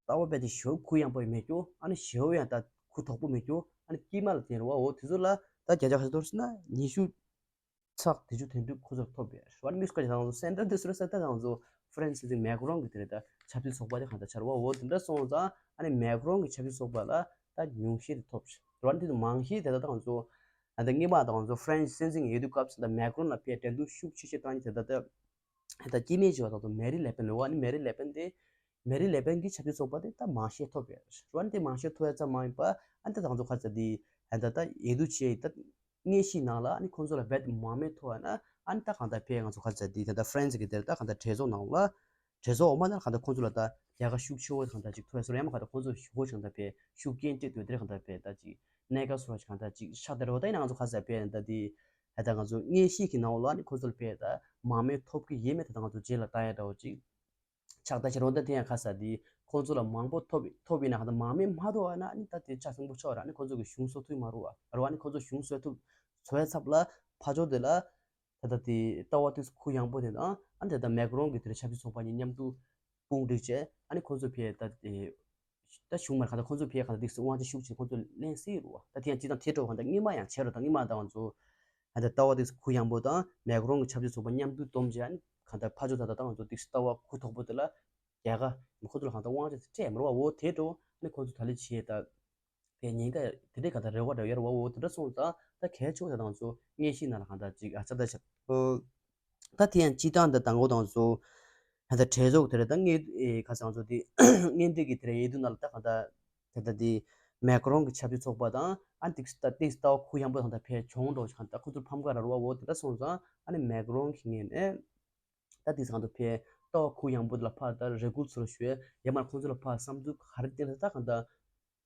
ལྟ་བ་དཔེ་དེ་ཞེ་པོ་ཁུ་ཡངས་པོ་མེད་རྒྱུ། ཨ་ནི་ཞེ་པོ་ཡང་ད་ཁུ་དོག་པོ་མེད་རྒྱུ། ཨ་ནི་དཀྱིལ་མ་ལ་དེ་རུ་བ། འོ་དེ་ཚོ་ལ་ད་བརྒྱ་ཆ་ག་ཚོད་ཐོབ་ཟེར་ན་ཉི་ཤུ་ཚག་དེ་ཚོ་དེ་འདྲ་ཁོ་ཚོར་ཐོབ་པས། རོ་ནི་མིས་ཀ་ཅི་དང་ཚོ་སེན་ཏར་དེ་ཚོར་སེ་ད་དང་ཚོ་ཧྥ་རན་སི་དེ་མེག་རོན་གྱི་དེ་རེད། ད་ཆབ་སྲིད་ཚོགས་པ་དེ་གང་ལྟར་ཆར་བ། འོ་དེ་འདྲ་སོང་ཙང་ཨ་ནི་མེག་རོན་གྱི་ཆབ་སྲིད་ཚོགས་པ་ལ་ད་ཉུང་ཤས་དེ་ཐོབ། རོ་ནི་དེ་མང་ཤས་དེ་ད་དང་ཚོ་ཨ་ད་སྔོན་མ་དང་ཚོ་ཧྥ་རན་སི་སྲིད་འཛིན་ཡོད་དུས་སྐབས་སུ་ད་མེག་རོན་ལ་ཕེ་འགྲན་བསྡུར་ཤུགས་ཆེ་ཤོས་བཏང་ནི་དེ་ད་ད་ད་སྐྱེ་དམན་ཆེ་བ་དང་ཚོ་མེ་རི་ལེ་པན་རེད་བ། ཨ་ནི་མེ་རི་ལེ་པན་དེ་མེ་རི་ལེ་པན་གྱི་ཆབ་སྲིད་ཚོགས་པ་དེ་ད་མང་ཤས་ཐོབ་པས། རོ་ནི་དེ་མང་ཤས་ཐོབ་ཡ་ཙམ་མ་ཡིན་པ་ཨ་ནི་ད་དང་ཚོ་ཁ་ཚ་དེ་ཨ་ད་ད་ཡོད་དུས་ཆེ་ད། དངོས་གཞིའི་ནང་ལ་ཨ་ནི་ཁོང་ཚོ་ལ་རྦད་མང་མོས་ཐོབ་པ་ན་ཨ་ནི་ད་གང་ལྟར་ཕེ་ང་ཚོ་ག་ཚོད་དེ་ད་ལྟ་ཧྥ་རན་སི་གི་དེར་ད་གང་ལྟར་གྲོས་ཚོགས་ནང་ལ་གྲོས་ཚོགས་འོག་མ་ན་གང་ལྟར་ཁོང་ཚོ་ལ་ད་རྒྱལ་ཁ་ཤུགས་ཆེ་བོ་གང་ལྟར་ཅིག་ཐོབ་ཡ་སོ་ར་ཡང་མ་གང་ལྟར་ཁོང་ཚོ་ཞུ་སྒོ་གང་ལྟར་ཕེ་ཤུགས་རྐྱེན་སྤྲད་དུས་དེར་གང་ལྟར་ཕེ་ད་ཅིག་གནད་འགག་སོ་ར་ཅིག་གང་ལྟར་ཅིག་ཤ་དར་བ་ད་ཡིན་ན་ང་ཚོ་ག་ཚོད་ཕེ་ད་དེ་ད་ང་ཚོ་དངོས་གཞིའི་གི་ནང་ལ་ཨ་ནི་ཁོང་ཚོ་ལ་ཕེ་ད་མང་མོས་ཐོབ་གི་ཡེ་མེད་ད་ང་ཚོ་རྗེས་ལ་ལྟ་ཡ་འདྲ་བོ་ཅིག་ཆགས་ད་ཕྱིར་འོ་ད་དེ་ཡང་ཁ་ས་དེ་ཁོང་ཚོ་ལ་མང་པོ་ཐོབ་ཐོབ་ཡིན་ན་ཧ་ད་མང་མོས་མ་ཐོབ་ཨ་ན་ཨ་ནི་ད་དེ་ཆ་ཚང་པོ་ཆོག་ར། ཨ་ནི་ཁོང་ཚོ་གི་གཞུང་བཟོ་ཐུབ་མ་རུ་བ་ར་བ། ཨ་ནི་ཁོང་ཚོ་གཞུང་བཟོ་ཐུབ་བཟོ་ཡ་ཚབ་ལ་ཕ་ཆོ་དེ་ལ་ད་ད་དེ་ལྟ་བ་དེ་ཁུ་ཡངས་པོ་དེ་དང་ཨ་ནི་ད་ད་མེག་རོན་གི་དེ་ཆབ་སྲིད་ཚོགས་པ་གཉིས་མཉམ་དུ་དཔུང་སྒྲིག་བྱས་ཨ་ནི་ཁོང་ཚོ་ཕེ་ད་དེ་ད་གཞུང་མར་ག་ད་ཁོང་ཚོ་ཕེ་ག་ད་དེ་དབང་ཆ་ཤུགས་ཆེ་ཁོང་ཚོ་ལེན་སྲིད་རུ་བ། ད་དེ་ཡང་ཅི་དང་དེ་འགྲོ་ག་ད་སྔོན་མ་ཡང་བྱས་རུ་ད་སྔོན་མ་ད་ང་ཚོ་ད་ལྟ་བ་དེ་ཁུ་ཡངས་པོ་དང་མེག་རོན་གི་ཆབ་སྲིད་ཚོགས་པ་མཉམ་དུ་བསྡོམས་བྱས་ཨ་ནི་གང་ལྟར་ཕ་ཇོ་ད་ལྟ་དང་ང་ཚོ་ཏིག་ལྟ་བ་ཁུ་དོག་པོ་དེ་ལ་རྒྱལ་ཁ་ཁོ་ཚོ་ལ་གང་ལྟར་དབང་ཆ་དེ་སྤྲད་མ་རུང་བ། འོ་དེ་འགྲོ་ཨ་ནི་ཁོ་ཚོ་ད་ལི་བྱེད་ད་ཕའི་ཉེན་ཁ་དེ་འདྲའི་གང་ལྟར་རེ་བ་འདྲ་ཡོད་རེད་བ། འོ་དེ་འདྲ་སོང་ཙང་ད་གལ་ཆེ་བ་ད་དང་ཚོ་དངོས་གཞིའི་ནང་ལ་གང་ལྟར་ཅིག་ཨ་ཆ་ད་ཆ་ད་དེ་ཡང་སྤྱི་བཏང་ད་དང་པོ་དང་ཚོ་ད་ལྟ་གྲོས་ཚོགས་དེ་རེད། ད་ངས་ཁ་སང་ཚོ་དེ་ངས་འདི་གི་དེ་རེད་ཡེ་དུ་ནང་ལ་ད་གང་ལྟར་ད་ལྟ་དེ་མེག་རོན་གི་ཆབ་སྲིད་ཚོགས་པ་དང་ཨ་ནི་ཏིག་ཏིག་ལྟ་བ་ཁུ་ཡངས་པོ་དང་ད་ཕའི་གྱོང་འགྲོ་གང་ལྟར་ཁོ་ཚོར་ཕམ་ཁ་ར་རུ་བ། འོ་དེ་འདྲ་སོང་ཙང་ཨ་ནི་མེག་རོན་གི་ངོས་ནས། ད་དེ་སང་དུ་ཕེ་ ལྟ་བ་གུ་ཡངས་པོ་དེ་ལ་ཕར་ད་རེ་སྐུལ་ཚུལ་ཞུ་ཡས། ཡང་མ་ཁོང་ཚོ་ལ་ཕར་བསམ་ཚུལ་ག་རེ་བསྟན་ད་གང་ལྟར་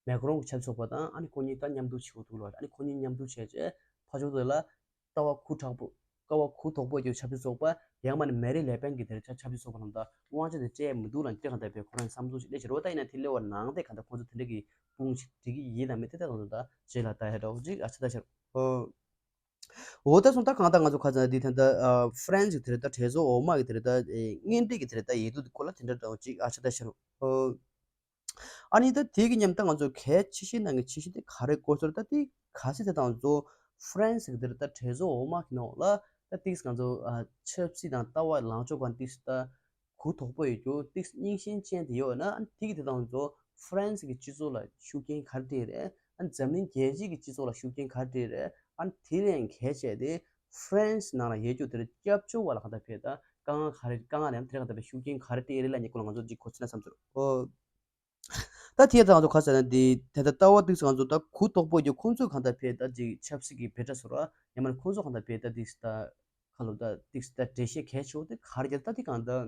མེ་ཀ་རོན་གྱི་ཆབ་སྲིད་ཚོགས་པ་དང་ཨ་ནི་ཁོང་གཉིས་ད་མཉམ་འདུག་བྱེད་དགོས་འདུག་ལ། ཨ་ནི་ཁོང་གཉིས་མཉམ་འདུག་བྱས་རྗེས་ཕར་ཕྱོགས་དེ་ལ་ལྟ་བ་གུ་དྲག་པོ་ལྟ་བ་གུ་དོག་པོ་ཡོད་ཆབ་སྲིད་ཚོགས་པ། ཡང་མ་ནི་མེ་རི་ལེ་པན་གྱི་དེར་ཆ་ཆབ་སྲིད་ཚོགས་པ་ལ་ད་དབང་ཆ་དེ་སྤྲད་མི་འདུག་ལ། དེ་གང་ལྟར་བས་ཁོ་རང་བསམ་ཚུལ་ཞིག་སླེབས་ཕྱིར་རོ། ད་ཡིན་ན་དེ་སླེབས་པ་ནང་དེ་གང་ལྟར་ཁོང་ཚོ་དེ་འདྲ་གི་དཔུང་ཞིག་སྒྲིག་གི་ཡིན་ལ་མེད་དེ་ད་གང་ལྟར་ད་རྗེས་ལ་ད་ཧེ་འདྲ་བོ་ཅིག་ཨ་ཆ་ད་ཤར། འོ་ད་སོང་ད་གང་ལྟར་ང་ཚོ་ཁ་ཚ་འདི་ད་ལྟ་ཨ་ཧྥ་རན་སི་གི་དེར་ད་གྲོས་ཚོགས་འོག་མ་གི་དེར་ད་ཨེ་གཉེན་སྒྲིག་གི་དེར་ད་ཡིག་ཐོག་དེ་སྐོར་ལ་དེ་འདྲ་འདྲ་བོ་ཅིག་ཨ་ཆ་ད་ཤར། ཨ་ནི་ད་དེ་གི་མཉམ་ད་ང་ཚོ་གལ་ཆེ་ཤོས་ནང་གི་ཆེ་ཤོས་དེ་ག་རེ་གོ་ཚོར་ད་དེ་ག་ཚོད་དེ་དང་ཚོ་ཧྥ་རན་སི་གི་དེར་ད་གྲོས་ཚོགས་འོག་མ་གི་ནང་ལ་ད་ཏིག་ང་ཚོ་ཨ་ཆབ་སྲིད་དང་ལྟ་བ་ལངས་ཕྱོགས་གང་ཏིག་ད་གུ་དོག་པོ་ཡོད་རྒྱུ་ཏིག་རྙིང་ཞེན་ཅན་དེ་ཡོད་ན། ཨ་ནི་དེ་གི་དེ་དང་ཚོ་ཧྥ་རན་སི་གི་སྤྱི་ཚོགས་ལ་ཤུགས་རྐྱེན་ག་རེ་སྤྲད་རེད། ཨ་ནི་འཛམ་གླིང་རྒྱལ་སྤྱི་གི་སྤྱི་ཚོགས་ལ་ཤུགས་རྐྱེན་ག་རེ་སྤྲད་རེད། ཨ་ནི་དེ་ལས་གལ་ཆེ་དེ་ཧྥ་རན་སི་ནང་ལ་ཡོད་རྒྱུ་དེར་སྐྱབས་བཅོལ་བ་ལ་གང་ལྟར་བས་ད་དཀའ་ངལ་ག་རེ་དཀའ་ངལ་ནས་དེར་གང་ལྟར་བས་ཤུགས་རྐྱེན་ག་རེ་སྤྲད་རེད་ལབ་མཁན་སྐོར་ལ་ང་ཚོ་ཅིག་གོ་ཚོད་ན་བསམ་ཚོར། ཨོ། ད་དེ་ད་ང་ཚོ་ག་ཟེར་ན་འདི་དེ་ད་ལྟ་བ་ཏིག་ང་ཚོ་ད་གུ་དོག་པོ་རྒྱུ་ཁོང་ཚོས་གང་ལྟར་བས་ད་ཅིག་ཆབ་སྲིད་ཀྱི་བེ་ཏྲ་ཟེར་བ་ཡང་མིན་ཁོང་ཚོ་གང་ལྟར་བས་ད་ཏིག་ད་ཁ་ལོ་ད་ཏིག་ད་འགྲེལ་བཤད་གལ་ཆེ་བོ་དེ་ག་རེ་རྒྱག་ད་དེ་གང་ལྟར་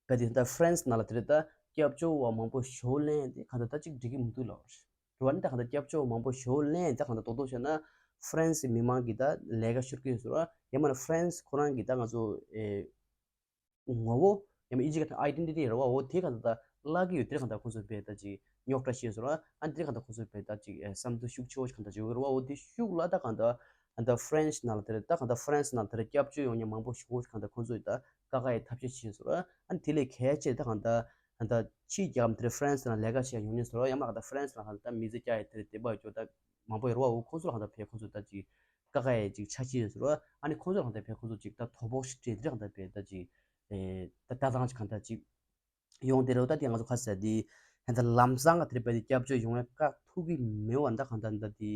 བས་དེ་ད་ཧྥ་རན་སི་ནང་ལ་དེ་རེད། ད་སྐྱབས་བཅོལ་བ་མང་པོ་ཞིག་ལེན་དེ་གང་ལྟར་ད་ཅིག་འགྲིག་གི་མི་འདུག་ལ། རེད་བ། ནི་ད་གང་ལྟར་སྐྱབས་བཅོལ་བ་མང་པོ་ཞིག་ལེན་དེ་གང་ལྟར་རྡོག་རྡོག་བྱས་ན་ཧྥ་རན་སི་མི་མང་གིས་ད་ལས་ཀ་ཤོར་གི་ཡོད་ཟེར་བ་ཡང་མིན་ཧྥ་རན་སི་ཁོ་རང་གིས་ད་ང་ཚོ་ཨེ། ངོ་བོ་ཡང་མིན་ཨིན་ཇི་སྐད་ཐོག་ཨའི་ཌེན་ཊི་ཊི་རེད་བ། འོ་དེ་གང་ལྟར་ད་བརླག་གི་ཡོད། དེ་གང་ལྟར་ཁོང་ཚོས་བས་ད་ཅིག་རྙོག་དྲ་ཤེས་ཟེར་བ། ཨ་དེ་གང་ལྟར་ཁོང་ཚོས་བས་ད་ཅིག་ཨེ་བསམ་ཚུལ་ཤུགས་ཆེ་བོ་ཞིག་གང་ལྟར་བརྗོད་ཀྱི་རེད་བ། འོ་དེ་ཤུགས་ལ་ད་གང་ལྟར་ད་ཧྥ་རན་སི་ནང་ལ་དེ་རེད། ད་གང་ལྟར་ཧྥ་རན་སི་ནང་དེ་རེད་སྐྱབས་བཅོལ་ཡོང་མཁན་མང་པོ་ཞིག་གང་ལྟར་ཁོང་ཚོས་ད་དཀའ་ཁག་ཡི་ཐབས་ཤེས་བྱས་ཟེར་བ། ཨ་དེ་ལས་གལ་ཆེ་ད་གང་ལྟར་ད་ཕྱིའི་རྒྱལ་ཁབ་དེ་རེད་ཧྥ་རན་སི་ནང་ལས་ཀ་བྱེད་ཡོང་མཁན་ཟེར་བ་ཡང་མིན་གང་ལྟར་ཧྥ་རན་སི་ནང་གང་ལྟར་མི་ཚེ་སྐྱེལ་ཡ་དེ་རེད་བདེ་བ་ཡོད་ད་མང་པོ་ཡོད་རེད་བ། འོ་ཁོང་ཚོ་ལ་གང་ལྟར་བས་ཁོང་ཚོ་ད་ཅིག་དཀའ་ཁག་ཡ་ཅིག་ཆ་ཤས་ཡོད་ཟེར་བ། ཨ་ནི་ཁོང་ཚོ་ལ་གང་ལྟར་བས་ཁོང་ཚོ་ཅིག་ད་དོ་ཕོག་ཞིག་སྤྲད་དེ་གང་ལྟར་བས་ད་ཅིག་ཨེ་ད་ལྟ་སྟངས་ཅིག་གང་ལྟར་ཅིག་ཡོང་དེ་རེད། ད་དེ་ང་ཚོ་ཁ་ཟེར་དེ་ད་ལམ་སང་ག་དེ་རེད་བས་དེ་སྐྱབས་བཅོལ་ཡོང་བའི་བཀག་ཐུབ་ཀྱི་མེད་བ། ད་གང་ལྟར་ད་དེ་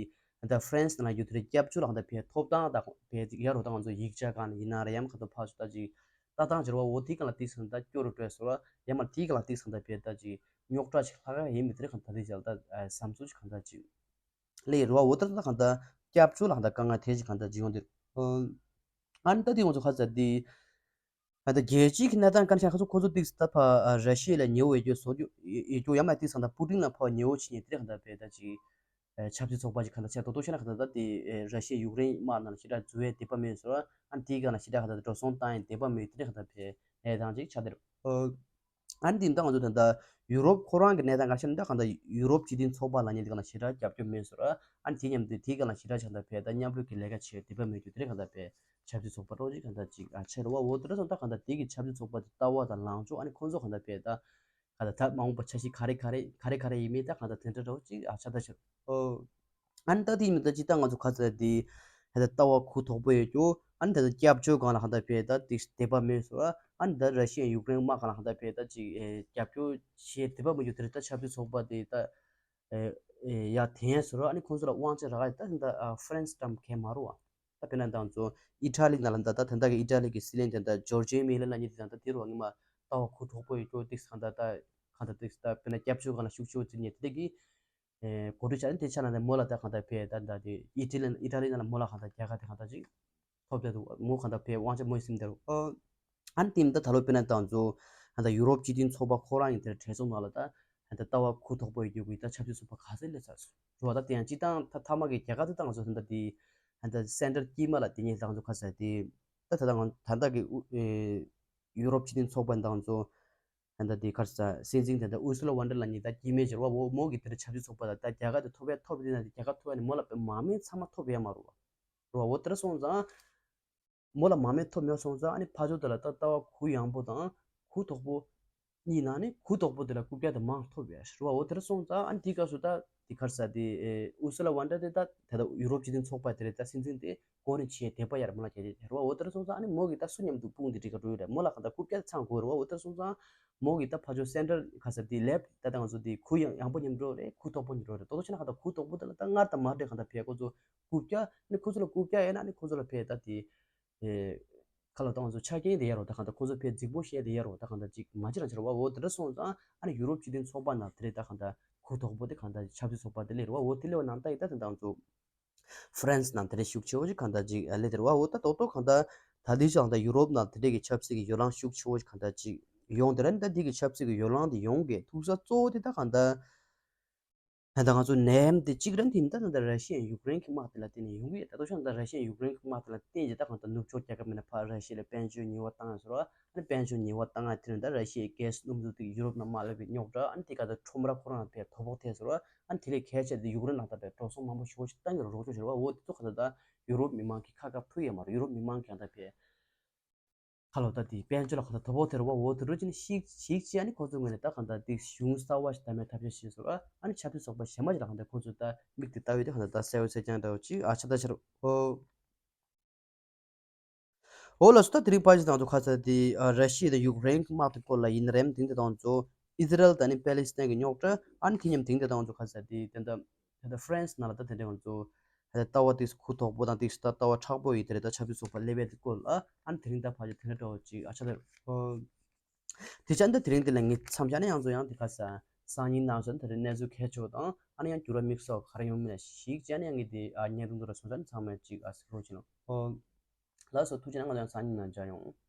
ད་ཧྥ་རན་སི་ནང་ཡོད་དེ་རེད་སྐྱབས་བཅོལ་ལ་གང་ལྟར་བས་ཐོབ་ཐང་ད་བས་ཅིག་ཡ་རོ། ད་ང་ཚོ་ཡིག་ཆ་གང་ནས་ཡིན་ན་རེད་ཡང་གང་ལྟར་ཕར་ཚུར་ད་ཅིག་ལྟ་སྟངས་ཅིག་རེད་བ། འོ་དེ་གང་ལ་དེ་སང་ད་སྐྱོ་རུ་འགྲོ་ཟེར་བ་ཡང་མ་དེ་གང་ལ་དེ་སང་ད་བས་ད་ཅིག་རྙོག་དྲ་ཞིག་ལྷག་ག་ཡིན་མི་དེ་རེད་གང་ལྟར་དེ་ཅིག་ད་བསམ་ཚུལ་ཅིག་གང་ལྟར་ཅིག་ལས་རེད་བ། འོ་ད་ད་གང་ལྟར་སྐྱབས་བཅོལ་ལ་གང་ལྟར་དཀའ་ངལ་དེ་ཅིག་གང་ལྟར་ཅིག་ཡོང་དེ་རེད། ཨ་ནི་ད་དེ་ང་ཚོ་ཁ་ཟེར་དེ་ད་ལྟ་རྒྱལ་སྤྱིའི་གི་གནས་སྟངས་ག་ནས་ཁ་ཚོ་ཁོ་ཚོ་ཏིག་ད་ཕ་ར་ཤི་ཡ་ལ་ཉེ་བོ་ཡོད་རྒྱུ་བཟོ་རྒྱུ་ཡོད་རྒྱུ་ཡང་མ་ཏིག་ད་པུ་ཏིན་ལ་ཕ་ཉེ་བོ་བྱེད་ཉེ་དེ་རེད་གང་ལྟར་བས་ད་ཅིག་ཆབ་སྲིད་ཚོགས་པ་ཅིག་གང་ལྟར་ཆེ་ཏོག་ཏོག་བཤད་ན་གང་ལྟར་ད་དེ་ར་ཤི་ཡ་ཡུཀ་རེན་དམག་ནང་ལ་ཞེ་དྲག་འཛུལ་བའི་དད་པ་མེད་ཟེར་བ། ཨ་ནི་དེའི་སྒང་ལ་ཞེ་དྲག་གང་ལྟར་འགྲོ་སོང་བཏང་ཡིན་དད་པ་མེད་དེ་འདྲ་གང་ལྟར་བས་གནས་སྟངས་ཅིག་ཆགས་བསྡད་རེད། ཨ་ནི་དེ་ད་ང་ཚོ་ད་ལྟ་ཡུ་རོབ་ཁོ་རང་གི་གནས་སྟངས་ག་ཤེད་ན་ད་གང་ལྟར་ཡུ་རོབ་སྤྱི་མཐུན་ཚོགས་པ་ལབ་མཁན་དེ་གང་ལ་ཞེ་དྲག་རྒྱབ་སྐྱོར་མེད་ཟེར་བ། ཨ་ནི་དེ་མཉམ་དུ་དེའི་སྒང་ལ་ཞེ་དྲག་ཆགས་ད་བས་ད་མཉམ་རུབ་ཀྱི་ལས་ཀ་བྱེད་དད་པ་མེད་རྒྱུ་དེ་འདྲ་གང་ལྟར་བས་ཆབ་སྲིད་ཚོགས་པ་རོགས་ཅིག་གང་ལྟར་ཅིག་ཨ་ཆེ་རེད་བ། འོ་དེ་འདྲ་སོང་ད་གང་ལྟར་དེ་གི་ཆབ་སྲིད་ཚོགས་པ་དེ་ལྟ་བ་དང་ལངས་ཕྱོགས་ཨ་ནི་ཁོང་ཚོ་གང་ལྟར་བས་ད་གང་ལྟར་ད་མ་འོངས་པ་འཆར་གཞི་ག་རེ་ག་རེ་ག་རེ་ག་རེ་ཡིན་མིན་ད་གང་ལྟར་དེ་འདྲ་རོགས་ཅིག་ཨ་ཆགས་ད་ཆགས། ཨོ། ཨ་ནི་ད་དེ་ཡིན་མིན་ད་ཅི་ད་ང་ཚོ་ཁ་ཚ་དེ་ད་ལྟ་ལྟ་བ་གུ་དོག་པོ་ཡོད་རྒྱུ། ཨ་ནི་ད་ལྟ་སྐྱབས་བཅོལ་སྒང་ལ་གང་ལྟར་བས་ད་དེ་དད་པ་མེད་ཟེར་བ། ཨ་ནི་ད་ར་ཤི་ཡ་ཡུཀ་རེན་དམག་སྒང་ལ་གང་ལྟར་བས་ད་ཅིག་ཨེ་རྒྱབ་སྐྱོར་བྱེད་དད་པ་མེད་རྒྱུ་དེ་རེད། ད་ཆབ་སྲིད་ཚོགས་པ་དེ་ད་ཨེ་ཨེ་ཡ་དེན་ཟེར་བ། ཨ་ནི་ཁོང་ཚོ་ལ་དབང་ཆ་རག་ག་ད་ད་ཧྥ་རན་སི་འགྲམ་གས་མ་རུ་བ། ད་དཔེར་ན་ད་ང་ཚོ་ཨི་ཊ་ལི་ནང་ལ་ད་ད་ད་ད་གི་ཨི་ཊ་ལི་གི་སྲིད་བློན་དེ་ད་ཇོར་ཇི་མེ་ལོ་ན་ཉིད་དེ་ད་ད་དེ་རུ་ངི་མ་ལྟ་བ་གུ་དོག་པོ་ཡོད་རྒྱུ་དེ་གང་ལྟར་ད་གང་ལྟར་དེ་ད་དཔེར་ན་སྐྱབས་བཅོལ་སྒང་ལ་ཤུགས་ཆེ་བོ་བརྩི་ཉེ་དེ་གི་ཨེ་གོ་སྒྲིག་བྱ་ནི་དེ་ཆ་ནང་ནས་མོ་ལ་ད་གང་ལྟར་བས་ད་ད་དེ་ཨི་ཊ་ལི་ཨི་ཊ་ལི་ནང་ལ་མོ་ལ་གང་ལྟར་རྒྱལ་ཁ་དེ་གང་ལྟར་ཅིག་ཐོབ་བསྡད་འདུག་མོ་གང་ལྟར་བས་དབང་ཆ་མོ་ཡི་སེམས་དེ་རུ། ཨ་ནི་དེ་མི་ད་ད་ལོ་དཔེར་ན་ད་ང་ཚོ་ད་ད་ཡུ་རོབ་སྤྱི་མཐུན་ཚོགས་པ་ཁོ་རང་ཡིན་དེར་གྲོས་ཚོགས་ནང་ལ་ད་ད་ལྟ་བ་གུ་དོག་པོ་ཡོད་རྒྱུ་གི་ད་ཆབ་སྲིད་ཚོགས་པ་ག་ཚད་སླེབས་ཚར་སོང་རུ་བ། ད་དེ་ཡང་སྤྱི་བཏང་ད་མཐའ་མ་གི་རྒྱལ་ཁ་དེ་ད་ང་ཚོ་ད་ད་དེ་ད་ད་སེན་ཊར་དཀྱིལ་མ་ལ་དེ་ཉིད་ད་ང་ཚོ་ཁ་ཟེར་དེ་ད་ད་ད་ང་ད་ད་གི་ཨུ་ཨེ་ཡུ་རོབ་སྤྱི་མཐུན་ཚོགས་པ་ད་ང་ཚོ་ད་ལྟ་དེ་ག་རེ་ཟ་སྲིད་འཛིན་དེ་འདྲ་ཨུར་སུ་ལ་ཝན་ཌར་ལ་ཡིན་ད་སྐྱིད་མེད་ཅིག་རེད་བ། འོ་མོ་གི་དེ་འདྲ་ཆབ་སྲིད་ཚོགས་པ་ལ་ད་རྒྱལ་ཁ་དེ་ཐོབ་ཡ་ཐོབ་དེ་ན་དེ་རྒྱལ་ཁ་ཐོབ་ཡ་ནི་མོ་ལ་དཔེ་མང་མོས་ཚང་མ་ཐོབ་ཡ་མ་རེད་བ། རེད་བ། འོ་དེ་འདྲ་སོང་ཙང་མོ་ལ་མང་མོས་ཐོབ་མེད་སོང་ཙང་ཨ་ནི་ཕར་ཕྱོགས་དེ་ལ་ད་ལྟ་བ་གུ་ཡངས་པོ་དང་གུ་དོག་པོ་གཉིས་ནང་ནས་གུ་དོག་པོ་དེ་ལ་རྐུབ་བཀྱག་དེ་མང་ཐོབ་ཡ་རེད་བ། འོ་དེ་འདྲ་སོང་ཙང་ཨ་ནི་དེའི་སྐབས་སུ་ད་དེ་ག་རེ་ཟ་དེ་ཨུར་སུ་ལ་ཝན་ཌར་དེ་ད་དེ་ད་ཡུ་རོབ་སྤྱི་མཐུན་ཚོགས་པ་དེ་རེད། ད་སྲིད་འཛིན་དེ། ཀོ་ནི་ཆེ་དད་པ་ཡར་མོ་ལ་རྒྱ་རྒྱ་རོ་འོ་དེར་སོང་ཙང་ཨ་ནི་མོ་གི་ད་སུ་མཉམ་དུ་དཔུང་འདི་འགྲིག་ག་འགྲོ་ཡོད་རེད། མོ་ལ་གང་ལྟར་རྐུབ་བཀྱག་ཚང་དགོས་རེད་བ། འོ་དེར་སོང་ཙང་མོ་གི་ད་ཕ་ཇོ་སེན་ཊར་ག་ས་དེ་ལེབ་ད་ད་ང་ཚོ་དེ་གུ་ཡང་ཡང་པོ་མཉམ་འགྲོ་རེད། གུ་དོག་པོ་མཉམ་འགྲོ་རེད། ཏོ་ཏོ་ཆེ་ན་གང་ལྟར་གུ་དོག་པོ་དེ་ལ་ད་སྔར་དང་མ་འདྲེས་གང་ལྟར་ཕེ་ཁོ་ཚོ་རྐུབ་བཀྱག་ནི་ཁོ་ཚོ་ལ་རྐུབ་བཀྱག་ཡིན་ན་ནི་ཁོ་ཚོ་ལ་ཕེ་ད་དེ་ཁ་ལ་ད་ང་ཚོ་ཆ་རྐྱེན་དེ་ཡར་རོ་ད་གང་ལྟར་ཁོ་ཚོ་ཕེ་རྫིག་པོ་བཤད་དེ་ཡར་རོ་ད་གང་ལྟར་ཅིག་མ་ཅི་རང་ཆེ་ར་བ། འོ་དེ་འདྲ་སོང་ཙང་ཨ་ནི་ཡུ་རོབ་སྤྱི་མཐུན་ཚོགས་པ་ནང་དེ་རེད་ད་གང་ལྟར་གུ་དོག་པོ་དེ་གང་ལྟར་ཆབ་སྲིད་ཚོགས་པ་དེ་ལས་རེད་བ། འོ་དེ་ལས་བ་ནང་ལྟ་ཡི་ད་དེ་ད་ང་ཚོ། ཧྥ་རན་སི་ནང་དེ་འདྲ་ཤུགས་ཆེ་བོ་ཞིག་གང་ལྟར་ཅིག་ཨ་ལེ་དེར་བ། འོ་ད་ཏོག་ཏོག་གང་ལྟར་ ད་དེ་ཞག་ད་ཡུ་རོབ་ནང་དེ་འདྲས་ཀྱི་ཆབ་སྲིད་ཀྱི་ཡོ་ལང་ཤུགས་ཆེ་བོ་ཞིག་གང་ལྟར་ཅིག་ཡོང་དེ་ར། ད་དེ་གི་ཆབ་སྲིད་ཀྱི་ཡོ་ལང་དེ་ཡོང་གི་ཐུག་ས་གཙོ་བོ་དེ་ད་གང་ལྟར། ད་ང་ཚོ་ནད་ཡམས་དེ་གཅིག་ར་འདི་ད་ད་ད་ར་ཤི་ཡ་ཡུཀ་རེན་གྱི་དམག་དེ་ལ་བརྟེན་ནས་ཡོང་གི་ཡོད། ད་དུང་ཤོང་ད་ར་ཤི་ཡ་ཡུཀ་རེན་གྱི་དམག་དེ་ལ་བརྟེན་བྱས་ད་གང་ལྟར་ནུབ་ཕྱོགས་རྒྱལ་ཁབ་མིན་ན་ཕར་ར་ཤི་ཡ་ལ་དཔལ་འབྱོར་ཉེས་པ་བཏང་ཡ་ཟེར་བ། ཨ་ནི་དཔལ་འབྱོར་ཉེས་པ་བཏང་ཡ་དེ་རིང་ད་ར་ཤི་ཡའི་གྷེ་སི་སྣུམ་འཛུགས་དེ་ཡུ་རོབ་ནང་མ་ལབ་པའི་རྙོག་དྲ། ཨ་ནི་དེ་ག་ད་ཁྲོམ་ར་ཁོ་རང་ལ་ཕར་དོ་ཕོག་ཐེབས་ཟེར་བ། ཨ་ནི་དེ་ལས་གལ་ཆེ་དེ་ཡུཀ་རེན་ནང་ད་ཕར་འགྲོ་སོང་མང་པོ་ཞེ་པོ་ཞིག་བཏང་གི་རོགས་སྐྱོར་ཟེར་བ། འོ་དེ་ཚོ་ག་ད་ད་ཡུ་རོབ་མི་མང་གི་ཁ་བཀབ་ཐུབ་ཡོད་མ་རེད། ཡུ་རོབ་མི་མང་གི་ཡང་ད་ཕར་ཁ་ལོ་ད་དེ་དཔལ་འབྱོར་ལ་གང་ལྟར་དོ་ཕོག་ཐེབས་རེད་བ། འོ་དེ་འདྲ་ཅིག་ནི་ཤིག་ཤིག་ཅིག་ཨ་ནི་ཁོ་ཚོའི་ངོས་ནས་ད་གང་ལྟར་དེ་གཞུང་གསར་བ་ཞིག་བདམས་པའི་ཐབས་ཤེས་བྱས་སོང་ར། ཨ་ནི་ཆབ་སྲིད་ཚོགས་པ་གཞན་མ་ཞིག་ལ་གང་ལྟར་ཁོ་ཚོས་ད་མིག་དེ་ལྟ་ཡོད་དེ་གང་ལྟར་ད་གསལ་བོ་གསལ་རྐྱང་འདྲ་བོ་ཅིག་ཨ་ཆ་ད་ཆ་ར་ཨོ། འོ་ལགས་སོ། ད་དེ་རིང་ཕལ་ཆེར་ད་ང་ཚོ་ཁ་ས་དེ་ཨ་ར་ཤི་ཡ་དང་ཡུཀ་རེན་གྱི་དམག་དེ་སྐོར་ལ་ཡིན་ན་རེད། དེང་དེ་ད་ང་ཚོ་ཨི་ཟི་རལ་དང་ནི་པེ་ལི་སི་ཐན་གྱི་རྙོག་དྲ། ཨ་ནི་དེ་མཉམ་དེང་དེ་ད་ང་ཚོ་ཁ་ས་དེ་དེ་འདྲ་ད་ལྟ་ཧྥ་རན་སི་ནང་ལ་ད་དེ་འདྲ་ང་ཚོ་ད་ལྟ་ལྟ་བ་ཏིག་ཙམ་གུ་དོག་པོ་དང་ཏིག་ཙམ་ད་ལྟ་བ་མཁྲེགས་པོ་ཡིན་དེ་རེད། ད་ཆབ་སྲིད་ཚོགས་པ་སླེབས་ཡས་དེ་སྐོར་ལ། ཨ་ནི་དེ་རིང་ད་ཕལ་ཆེར་དེ་འདྲ་འདྲ་བོ་ཅིག་ཨ་ཆ་ད་ཨོ། དེ་ཆ་འདི་དེ་རིང་འདི་ལ་ངས་མཚམས་བཞག་ནས་ཡང་ཚོ་ཡང་དེ་ཁ་ས་སང་ཉིན་གནང་སོང་། དེ་རིང་གནས་ཚུལ་གལ་ཆེ་བ་དང་ཨ་ནི་ཡང་འགྱུར་བ་དམིགས་བསལ་ག་རེ་ཡོང་མིན་ལ་ཞིག་བྱས་ནས་ཡང་ངས་དེ་ཨ་བརྙན་ཐུང་དུ་ར་སོང་ཙང་ཚང་མས་ཅིག་ཨ་གཟིགས་རོགས་བྱེད་གནང་། ཨོ། ལགས་སོ། ཐུགས་རྗེ་གནང་། ང་ཚོ་ཡང་སང་ཉིན་ནང་མཇལ་ཡོང་།